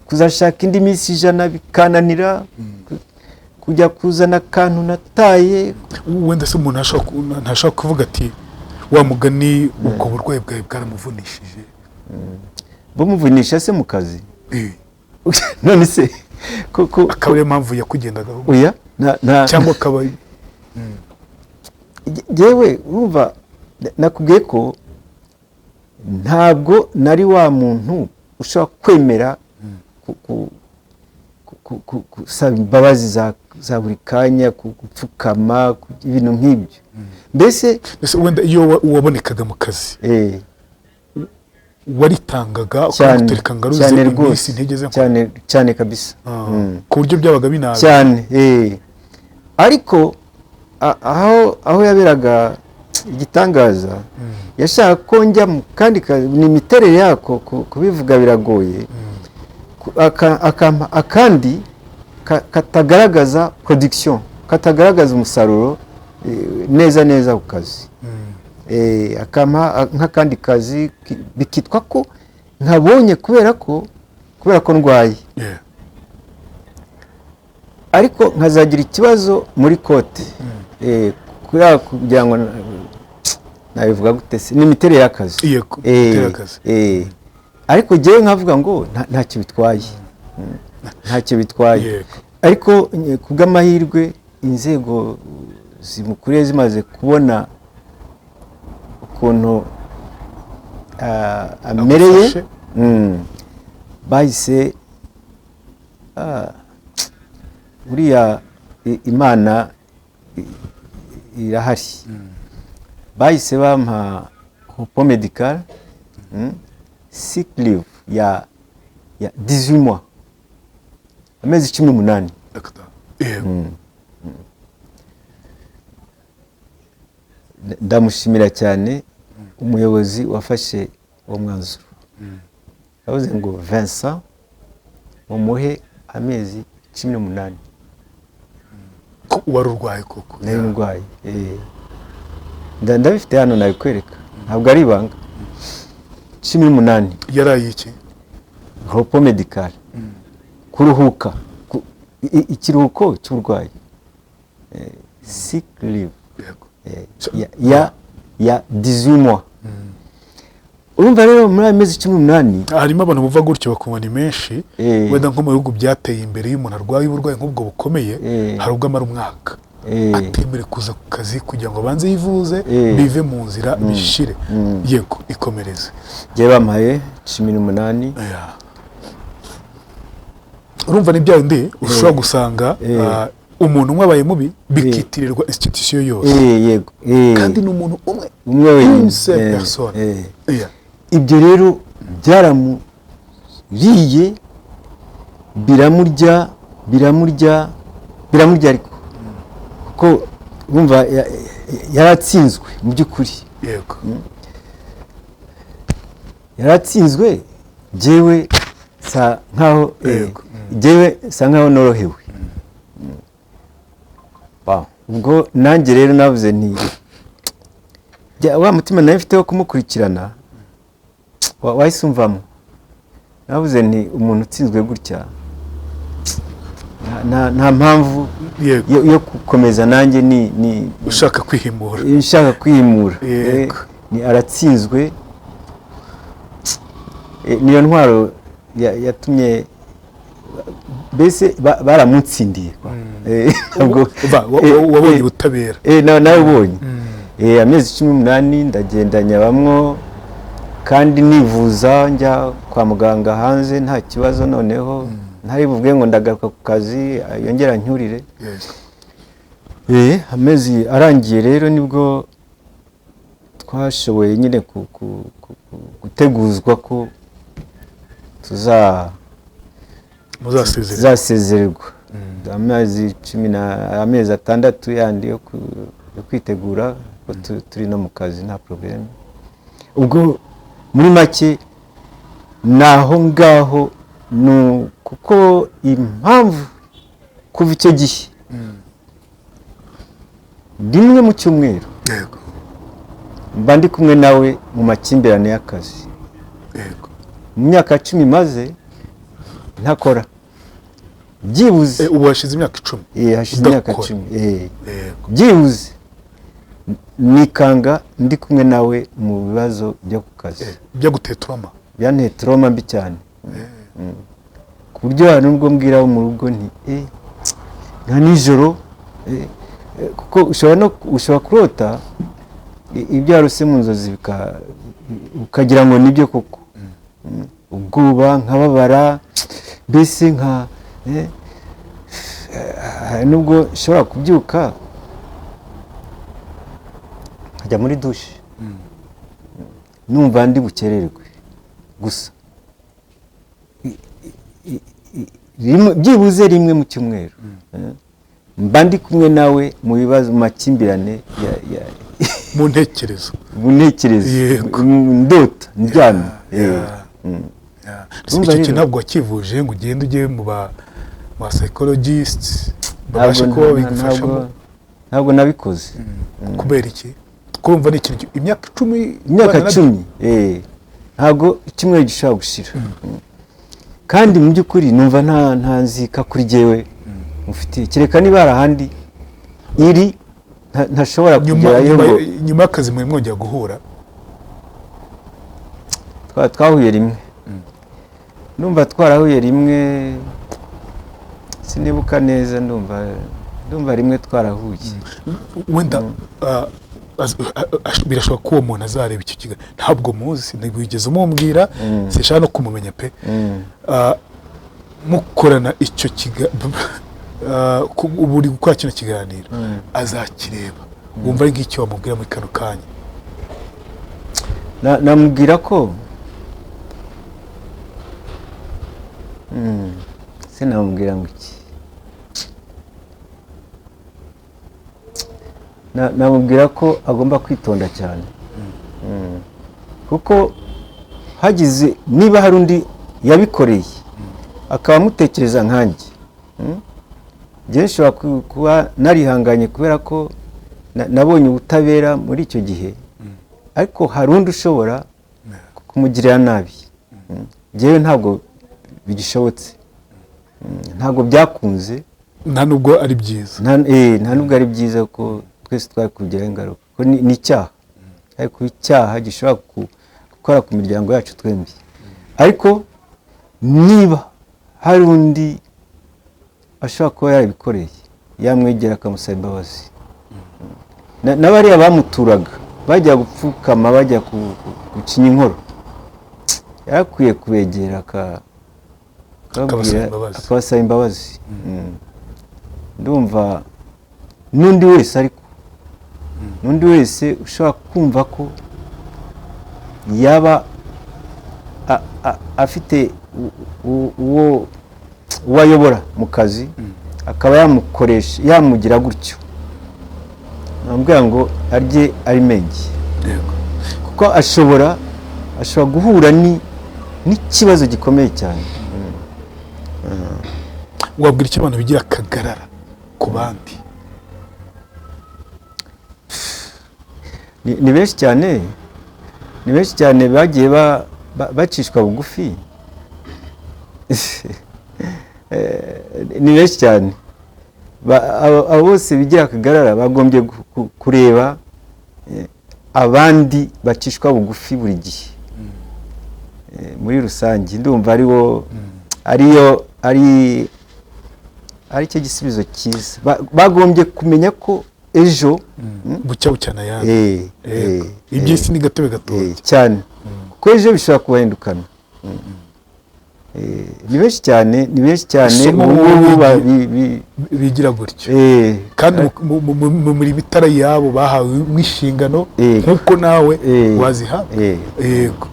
kuzashaka indi minsi 100 bikananira, kujya kuzana akantu nataye. Wenda se umuntu ntashobora kuvuga ati: "Wa mugani, ubwo burwayi bwawe bwaramuvunishije"? Bumuvunisha se mu kazi? None se ko Akaba ariyo mpamvu yakugendagaho? Oya, nta Cyangwa akaba Jyewe urumva, nakubwiye ko ntabwo nari wa muntu ushobora kwemera gusaba imbabazi za buri kanya, gupfukama, ibintu nk'ibyo mbese. Ese wenda iyo wabonekaga mu kazi, waritangaga, Cyane. ukagutereka ngaruze Cyane iminsi rwose. ntigeze nkora? Cyane cyane kabisa. Ku buryo byabaga binabi? Cyane. Ariko aho yaberaga igitangaza, yashaka ko njya mu kandi kazi. Ni imiterere yako, kubivuga biragoye. Akampa akandi katagaragaza production, katagaragaza umusaruro neza neza ku kazi. Akampa nk'akandi kazi, bikitwa ko nkabonye kubera ko ndwaye, ariko nkazagira ikibazo muri court. Kubera kugira ngo nabivuga gute se, ni imiterere y'akazi. Yego, imiterere y'akazi. Ariko jyewe nkavuga ngo ntacyo bitwaye. Ntacyo bitwaye. Ariko ku bw'amahirwe, inzego zimukuriye zimaze kubona ukuntu amereye, Agufashe. Bahise, buriya Imana irahari, bahise bampa repos médical, sick leave ya 18 mois, amezi 18. Yego. Ndamushimira cyane umuyobozi wafashe uwo mwanzuro. Yavuze ngo: "Vincent mumuhe amezi 18." Ko wari urwaye koko. Nari ndwaye. Ndabifite hano, nabikwereka, ntabwo ari ibanga. 18. Yaraye iki? Repos médical, kuruhuka, ikiruhuko cy'uburwayi, sick leave. Ya 18 mois. Urumva rero, muri ayo mezi 18, Harimo abantu bumva gutyo bakumva ni menshi. Wenda nko mu bihugu byateye imbere, iyo umuntu arwaye uburwayi nk'ubwo bukomeye, hari ubwo amara umwaka atemerewe kuza ku kazi kugira ngo abanze yivuze, bive mu nzira, bishire. Yego, ikomereze. Njyewe bampaye 18. Yeah. Urumva ni bya bindi ushobora gusanga umuntu umwe abaye mubi, bikitirirwa institution yose, Yego. kandi ni umuntu umwe, Umwe wenyine. une seule personne. Ibyo rero byaramuriye, biramurya, biramurya, biramurya, ariko kuko wumva yaratsinzwe mu by'ukuri. Yaratsinzwe, jyewe sa nkaho jyewe sa nkaho norohewe. Ba, ubwo nanjye rero navuze nti wa mutima nawe mfite wo kumukurikirana wahise umvamo. Navuze nti umuntu utsinzwe gutya, nta mpamvu yo gukomeza nanjye ni Ushaka kwihimura. Nshaka kwihimura. Ni aratsinzwe. Niyo ntwaro yatumye mbese baramutsindiye kwa. Ntabwo Wabonye ubutabera. Nawe ubonye. Amezi 18 ndagenda nyabamwo, kandi nivuza, njya kwa muganga hanze nta kibazo. Noneho ntari buvuge ngo ndagaruka ku kazi yongera ncyurire. Amezi arangiye rero, nibwo twashoboye nyine guteguzwa ko Muzasezerera. Tuzasezererwa amezi cumi na amezi 6 yandi yo kwitegura ko turi no mu kazi, nta problème. Ubwo muri make ni aho ngaho, ni kuko impamvu kuva icyo gihe, rimwe mu cyumweru mba ndi kumwe nawe mu makimbirane y'akazi. Mu myaka 10 maze ntakora, byibuze Ubu hashize imyaka 10. Hashize imyaka Udakora. 10. Byibuze nikanga ndi kumwe nawe mu bibazo byo ku kazi. Byaguteye trauma. Byanteye trauma mbi cyane. Ku buryo hari nubwo mbwira abo mu rugo nti nka nijoro, kuko ushobora kurota ibyo warose mu nzozi, ukagira ngo nibyo koko. Ubwoba, nkababara, mbese nka hari nubwo nshobora kubyuka nkajya muri douche numva ndi bukererwe gusa. Byibuze rimwe mu cyumweru, mba ndi kumwe nawe mu bibazo, mu makimbirane Mu ntekerezo. Mu ntekerezo. Mu ndota ndyamye. Urumva Icyo kintu rero- ntabwo wakivuje ngo ugende ujye mu ba psychologist babashe Ntabwo kuba babigufashamo? Ntabwo nabikoze. Kubera iki? Kurumva ni ikintu imyaka 10 Imyaka ubana nabyo. 10, ntabwo icyumweru gishobora gushira. Kandi mu by'ukuri numva nta nzika kuri jyewe mufitiye, kereka niba hari ahandi iri ntashobora Nyuma kugerayo. nyuma Ngo nyuma y'akazi mwe mwongera guhura? Twahuye rimwe, ndumva twarahuye rimwe, sinibuka neza, ndumva rimwe twarahuye. Wenda birashoboka ko uwo muntu azareba icyo kiganiro. Ntabwo muzi, ntiwigeze umumbwira, sinshaka no kumumenya pe. Mukorana icyo ubu uri gukora kino kiganiro, azakireba, wumva ari nk'icyo wamubwira muri kano kanya? Namubwira ko se namubwira ngo iki? Namubwira ko agomba kwitonda cyane, kuko hagize niba hari undi yabikoreye akaba amutekereza nkanjye, Njyewe nshobora kuba narihanganye kubera ko nabonye ubutabera muri icyo gihe, ariko hari undi ushobora kumugirira nabi. Njyewe ntabwo bigishobotse. Ntabwo byakunze. Nta nubwo ari byiza. Nta nubwo ari byiza ko twese twari kubigiraho ingaruka, ko ni icyaha, ariko icyaha gishobora gukora ku miryango yacu twembi. Ariko niba hari undi ashobora kuba yarabikoreye, yamwegera akamusaba imbabazi. N'abariya bamuturaga bajya gupfukama, bajya gucinya inkoro, yarakwiye kubegera Akabasaba imbabazi. Akabasaba imbabazi. Ndumva n'undi wese, ariko n'undi wese ushobora kumva ko yaba afite uwo ayobora mu kazi, akaba yamukoresha, yamugira gutyo, namubwira ngo arye ari menge, kuko ashobora guhura n'ikibazo gikomeye cyane. Wabwira icyo abantu bigira akagarara ku bandi? Ni benshi cyane, ni benshi cyane bagiye bacishwa bugufi. Ni benshi cyane. Abo bose bigira akagarara bagombye kureba abandi bacishwa bugufi buri gihe. Muri rusange ndumva ariwo ariyo ari ari cyo gisubizo cyiza. Bagombye kumenya ko ejo Bucya bucyana ayandi. Iby'isi ni gatebe gatoya. Cyane, kuko ejo bishobora kubahindukana. Ni benshi cyane, ni benshi cyane Isomo ubu ngubu bigira gutyo kandi mu mirimo itari iyabo bahawe inshingano nk'uko nawe wazihabwa. Yego,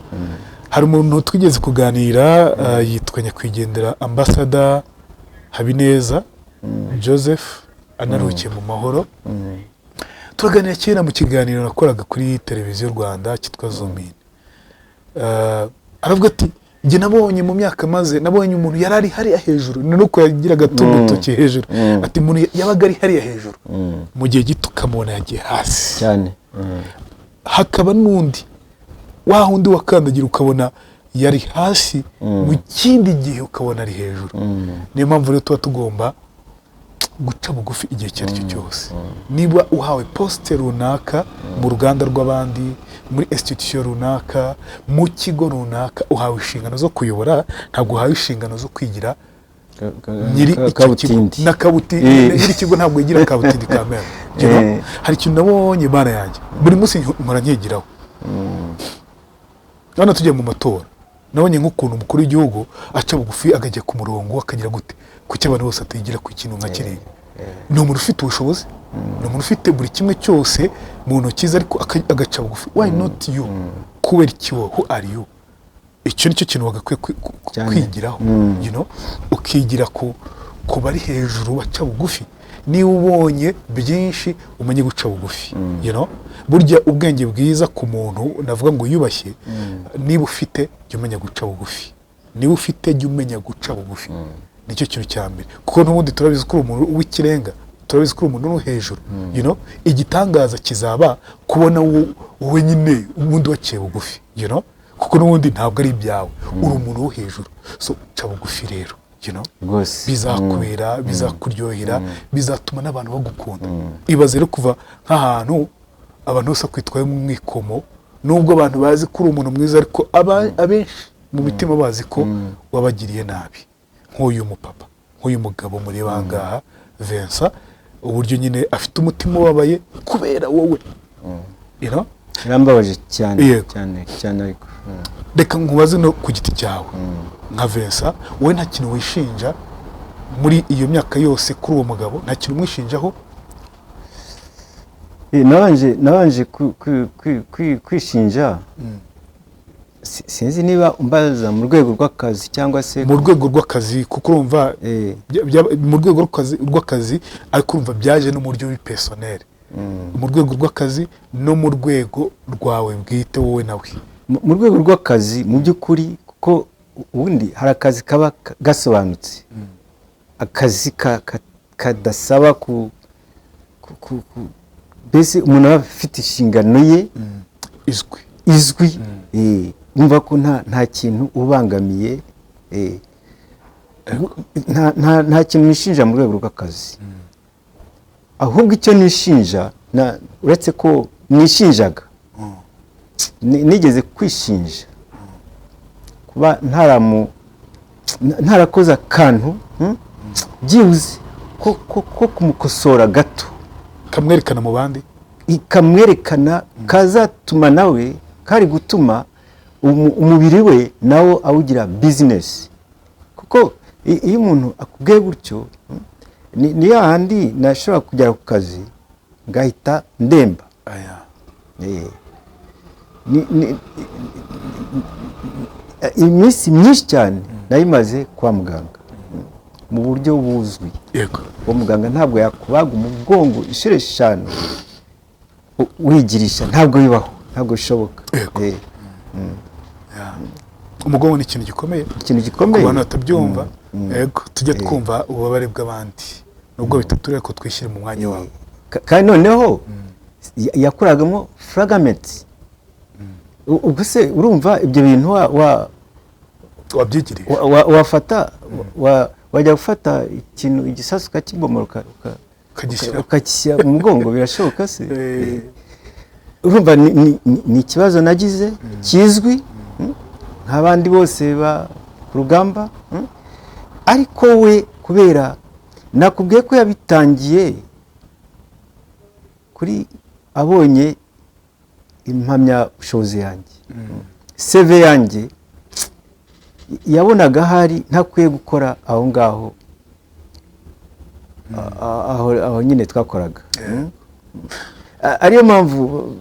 hari umuntu twigeze kuganira, yitwa nyakwigendera Ambasada Habineza Joseph, anaruhukiye mu mahoro. Turaganira kera mu kiganiro nakoraga kuri Televiziyo Rwanda cyitwa Zoom In. Aravuga ati: "Njye nabonye mu myaka maze, nabonye umuntu yari ari hariya hejuru," ni nuko yagiraga urutoki hejuru, ati: "Umuntu yabaga ari hariya hejuru, mu gihe gito ukamubona yagiye hasi." Cyane. Hakaba n'undi wa wundi wakandagira ukabona yari hasi, mu kindi gihe ukabona ari hejuru. Niyo mpamvu rero tuba tugomba guca bugufi igihe icyo ari cyo cyose. Niba uhawe poste runaka mu ruganda rw'abandi, muri institution runaka, mu kigo runaka, uhawe inshingano zo kuyobora, ntabwo uhawe inshingano zo kwigira nyiri icyo kigo. Kabutindi. Na kabuti nyiri ikigo ntabwo yigira kabutindi kamera. You know? Hari ikintu nabonye, bana yanjye, buri munsi mpora nkigiraho. Hano tugiye mu matora, nabonye nk'ukuntu umukuru w'igihugu aca bugufi, akajya ku murongo, akagira gute. Kuki abantu bose atigira ku kintu nka kiriya? Ni umuntu ufite ubushobozi, ni umuntu ufite buri kimwe cyose mu ntoki ze, ariko agaca bugufi. Why not you? Kubera iki wowe? Who are you? Icyo nicyo kintu wagakwiye kwigiraho, ukigira ku bari hejuru baca bugufi. Niba ubonye byinshi, umenye guca bugufi. Burya ubwenge bwiza ku muntu navuga ngo yubashye, niba ufite, jya umenya guca bugufi. Niba ufite, jya umenya guca bugufi, nicyo kintu cya mbere, kuko n'ubundi turabizi ko uri umuntu w'ikirenga. Turabizi ko uri umuntu uri hejuru. Igitangaza kizaba kubona wowe nyine ubundi waciye bugufi, kuko n'ubundi ntabwo ari ibyawe, uri umuntu wo hejuru. So ca bugufi rero. Rwose. Bizakubera, bizakuryohera, bizatuma n'abantu bagukunda. Ibaze rero kuva nk'ahantu abantu bose bakwitwaye mu mwikomo, nubwo abantu bazi ko uri umuntu mwiza, ariko abenshi mu mitima bazi ko wabagiriye nabi. Nk'uyu mupapa, nk'uyu mugabo mureba aha ngaha, Vincent, uburyo nyine afite umutima ubabaye kubera wowe. Birambabaje cyane. Yego. Cyane cyane ariko. Reka nkubaze no ku giti cyawe nka Vincent, wowe nta kintu wishinja muri iyo myaka yose kuri uwo mugabo? Nta kintu umwishinjaho? Nabanje kwishinja. Sinzi niba umbaza mu rwego rw'akazi cyangwa se Mu rwego rw'akazi, kuko urumva mu rwego rw'akazi, ariko urumva byaje no mu buryo personnel, mu rwego rw'akazi no mu rwego rwawe bwite, wowe nawe. Mu rwego rw'akazi, mu by'ukuri, kuko ubundi hari akazi kaba gasobanutse, akazi kadasaba mbese umuntu aba afite inshingano ye izwi. Izwi, wumva ko nta kintu ubangamiye, nta kintu nishinja mu rwego rw'akazi. Ahubwo icyo nishinja, uretse ko nishinjaga, nigeze kwishinja kuba ntarakoze akantu, byibuze ko kumukosora gato, kamwerekana mu bandi, ikamwerekana, kazatuma nawe, kari gutuma umubiri we nawo awugira bizinesi. Kuko iyo umuntu akubwiye gutyo, ni hahandi nashobora kugera ku kazi ngahita ndemba. Aya. Iminsi myinshi cyane nayimaze kwa muganga mu buryo buzwi. Uwo muganga ntabwo yakubaga umugongo inshuro 5 wigirisha, ntabwo bibaho, ntabwo bishoboka. Umugongo ni ikintu gikomeye. Ikintu gikomeye. Ku bantu batabyumva, yego, tujye twumva ububabare bw'abandi nubwo bitatureba, ko twishyire mu mwanya wabo. Kandi noneho yakoragamo fragment. Ubwo se urumva ibyo bintu Wabyigiriye. Wafata wajya gufata ikintu, igisasu, ukakibomora, Ukagishyira ukagishyira mu mugongo, birashoboka se? Eh. Urumva ni ikibazo nagize kizwi, nk'abandi bose ba ku rugamba, Ariko we, kubera nakubwiye ko yabitangiye kuri abonye impamyabushobozi yanjye, CV yanjye, yabonaga ahari ntakwiye gukora aho ngaho, aho nyine twakoraga. Ariyo mpamvu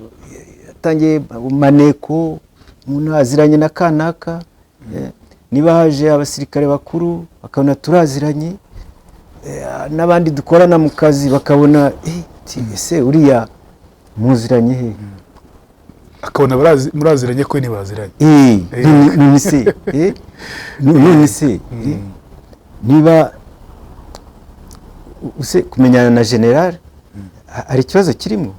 yatangiye maneko, umuntu aziranye na kanaka, niba haje abasirikare bakuru bakabona turaziranye, n'abandi dukorana mu kazi bakabona, ti, ese uriya muziranye he? Akabona muraziranye ko ntibaziranye. None se, niba use kumenyana na general hari ikibazo kirimo?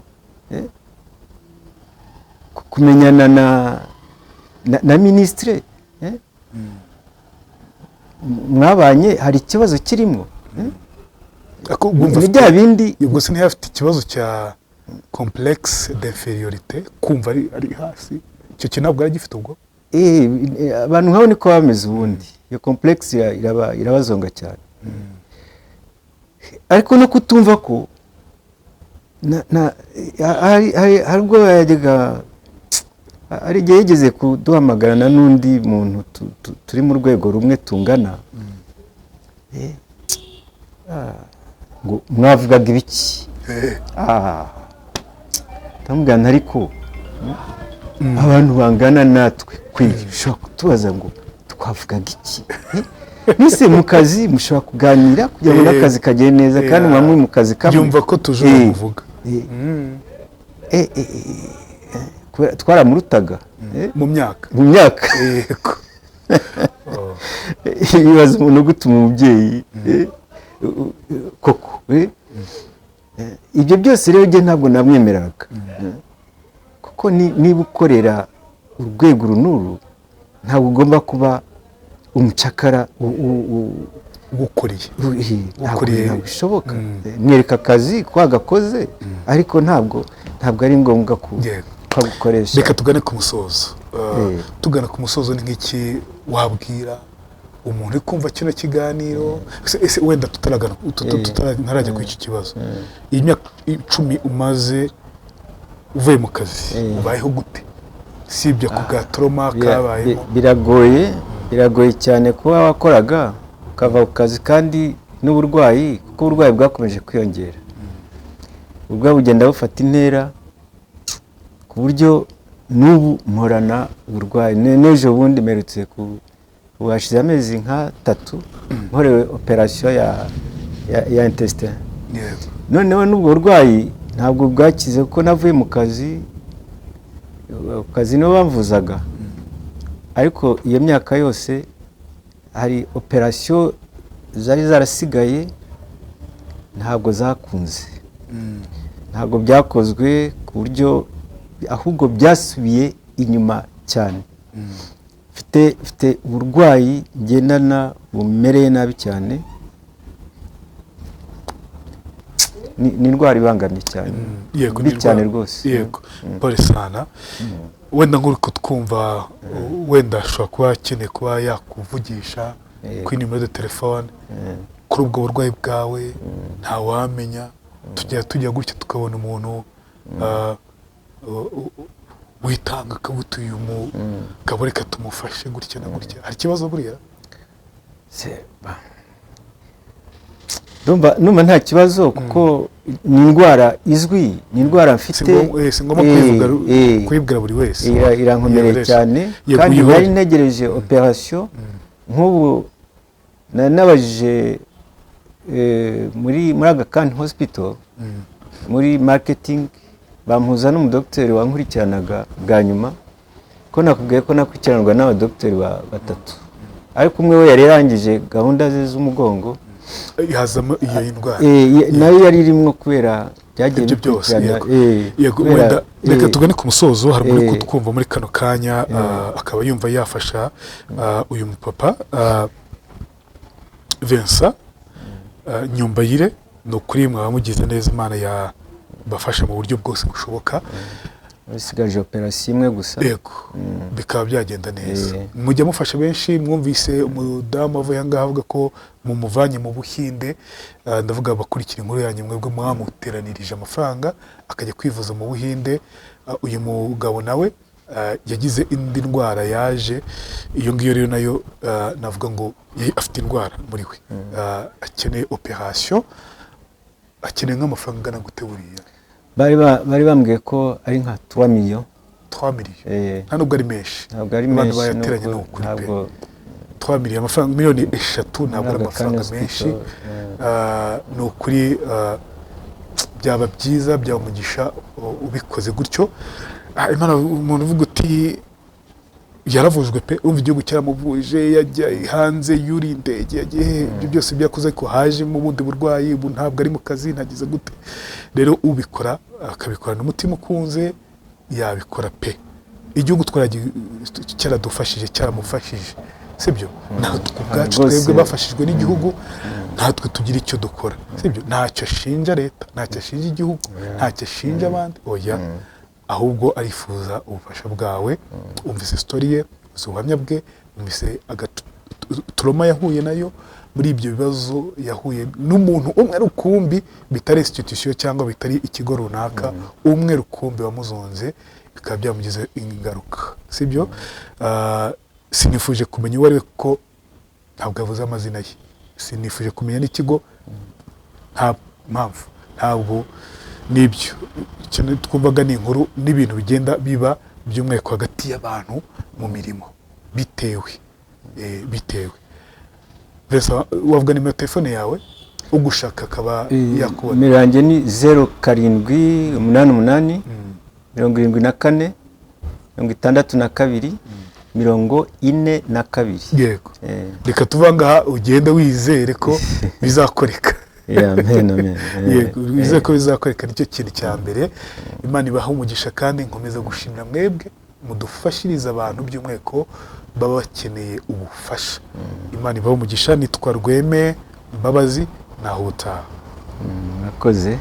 Kumenyana na ministre, mwabanye, hari ikibazo kirimo? Ariko wumva Ni bya bindi. Ubwo se ntiyafite ikibazo cya complexe d'infériorité, kumva ari hasi? Icyo kintu ntabwo yari agifite ubwo? Abantu nk'abo niko bameze ubundi, iyo complexe irabazonga cyane. Ariko no kutumva ko hari ubwo yajyaga, hari igihe yigeze kuduhamagarana n'undi muntu turi mu rwego rumwe tungana, ngo mwavugaga ibiki? Ndamubwira nti ariko abantu bangana natwe kweri ushobora kutubaza ngo twavugaga iki? Mwese mu kazi mushobora kuganira kugira ngo n'akazi kagende neza, kandi muba muri mu kazi kamwe. Yumva ko tujura kuvuga. Kubera twaramurutaga, Mu myaka. Mu myaka. Ibibazo umuntu gutuma umubyeyi, koko. Ibyo byose rero njye ntabwo namwemeraga. Kuko niba ukorera urwego uru n'uru, ntabwo ugomba kuba umucakara Ugukuriye. Ntabwo Ukuriye. ntabwo bishoboka. Mwereka akazi ko wagakoze, ariko ntabwo ari ngombwa ku kagukoresha. Reka tugane ku musozo. Tugana ku musozo, ni nk'iki wabwira umuntu uri kumva kino kiganiro? Ese wenda tutaragana ntarajya kuri icyo kibazo, iyi myaka 10 umaze uvuye mu kazi, ubayeho gute, sibye ku bwa trauma kabayemo? Biragoye, biragoye cyane kuba wakoraga ukava ku kazi kandi n'uburwayi, kuko uburwayi bwakomeje kwiyongera, uburwayi bugenda bufata intera ku buryo n'ubu mporana uburwayi. N'ejo bundi mperutse ku ubu hashize amezi nk'atatu nkorewe operasiyo ya intestin. Noneho n'ubwo burwayi ntabwo bwakize, kuko navuye mu kazi, ku kazi nibo bamvuzaga, ariko iyo myaka yose hari operasiyo zari zarasigaye, ntabwo zakunze, ntabwo byakozwe, ku buryo ahubwo byasubiye inyuma cyane. Mfite uburwayi ngendana bumereye nabi cyane, ni indwara ibangamye cyane, mbi ni cyane rwose. Yego, pole sana. Wenda nk'uri kutwumva, wenda ashobora kuba akeneye kuba yakuvugisha kuri nimero de telefone kuri ubwo burwayi bwawe. Ntawamenya, tujya gutya tukabona umuntu witanga akabuta, uyu mugabo reka tumufashe gutya na gutya. Hari ikibazo buriya? Ndumva nta kibazo, kuko ni indwara izwi, ni indwara Si mfite. ngombwa kuyibwira buri wese. Irankomereye Yego, cyane. Yego, Kandi uyihore. nari ntegereje operasiyo. Nk'ubu nari nabajije muri Aga Khan Hospital, muri marketing, bampuza n'umudogiteri wankurikiranaga bwa nyuma, ko nakubwiye ko nakurikiranwa n'abadogiteri batatu, ariko umwe we yari yarangije gahunda ze z'umugongo. Hazamo iyo ndwara. Nayo yari irimo kubera byagiye Ibyo byose. bikurikirana. Yego. Kubera, Wenda reka tugane ku musozo. Hari umuntu uri kutwumva muri kano kanya, akaba yumva yafasha uyu mupapa Vincent Nyumbayire. Ni ukuri mwaba mugize neza, Imana yabafasha mu buryo bwose bushoboka. Basigaje operasiyo imwe gusa. Yego, bikaba byagenda neza. Mujya mufasha benshi. Mwumvise umudamu avuye aha ngaha avuga ko mumuvanye mu Buhinde. Ndavuga abakurikira inkuru yanyu, mwebwe mwamuteranirije amafaranga akajya kwivuza mu Buhinde. Uyu mugabo nawe yagize indi ndwara yaje, iyo ngiyo rero nayo navuga ngo afite indwara muri we. Akeneye operasiyo, akeneye nk'amafaranga angana gute buriya? Bari bambwiye ko ari nka 3 millions. 3 millions? Eh. Nta nubwo ari menshi. Ntabwo ari Abantu menshi. bayateranye, ni Nubwo ukuri pe. Ntabwo. 3 millions, amafaranga miliyoni 3 ntabwo ari Muri Aga Khan amafaranga Hospital, menshi. Ni ukuri byaba byiza, byaba umugisha ubikoze gutyo. Imana, umuntu uvuga uti yaravujwe pe, urumva igihugu cyaramuvuje, yajya hanze, yuriye indege, yagiye he, ibyo byose byakoze, ariko hajemo ubundi burwayi, ubu ntabwo ari mu kazi, ntagize gute. Rero ubikora akabikorana umutima ukunze, yabikora pe. Igihugu cyaradufashije, cyaramufashije, sibyo? Natwe ubwacu Rwose. twebwe bafashijwe n'igihugu, natwe tugira icyo dukora, sibyo? Ntacyo ashinja leta, ntacyo ashinja igihugu, ntacyo ashinja abandi, oya. Ahubwo arifuza ubufasha bwawe. Umvise story ye, umvise ubuhamya bwe, umvise trauma yahuye nayo muri ibyo bibazo yahuye n'umuntu umwe rukumbi, bitari institution cyangwa bitari ikigo runaka, umwe rukumbi wamuzonze, bikaba byamugize ingaruka, sibyo? Sinifuje kumenya uwo ari we kuko ntabwo yavuze amazina ye. Sinifuje kumenya n'ikigo, nta mpamvu, ntabwo nibyo. Ikintu twumvaga ni inkuru n'ibintu bigenda biba by'umwihariko hagati y'abantu mu mirimo, bitewe. Vincent, wavuga nimero ya telefone yawe, ugushaka akaba yakubona? Nimero yanjye ni 0788 74 62 42. Yego. Reka tuva ngaha ugende wizere ko bizakoreka. Yeah, amen, amen. Yego, wizere ko bizakoreka, nicyo kintu cya mbere. Imana ibaha umugisha, kandi nkomeza gushimira mwebwe mudufashiriza abantu, by'umwihariko baba bakeneye ubufasha. Imana ibaha umugisha. Nitwa Rweme Mbabazi, naho ubutaha. Murakoze.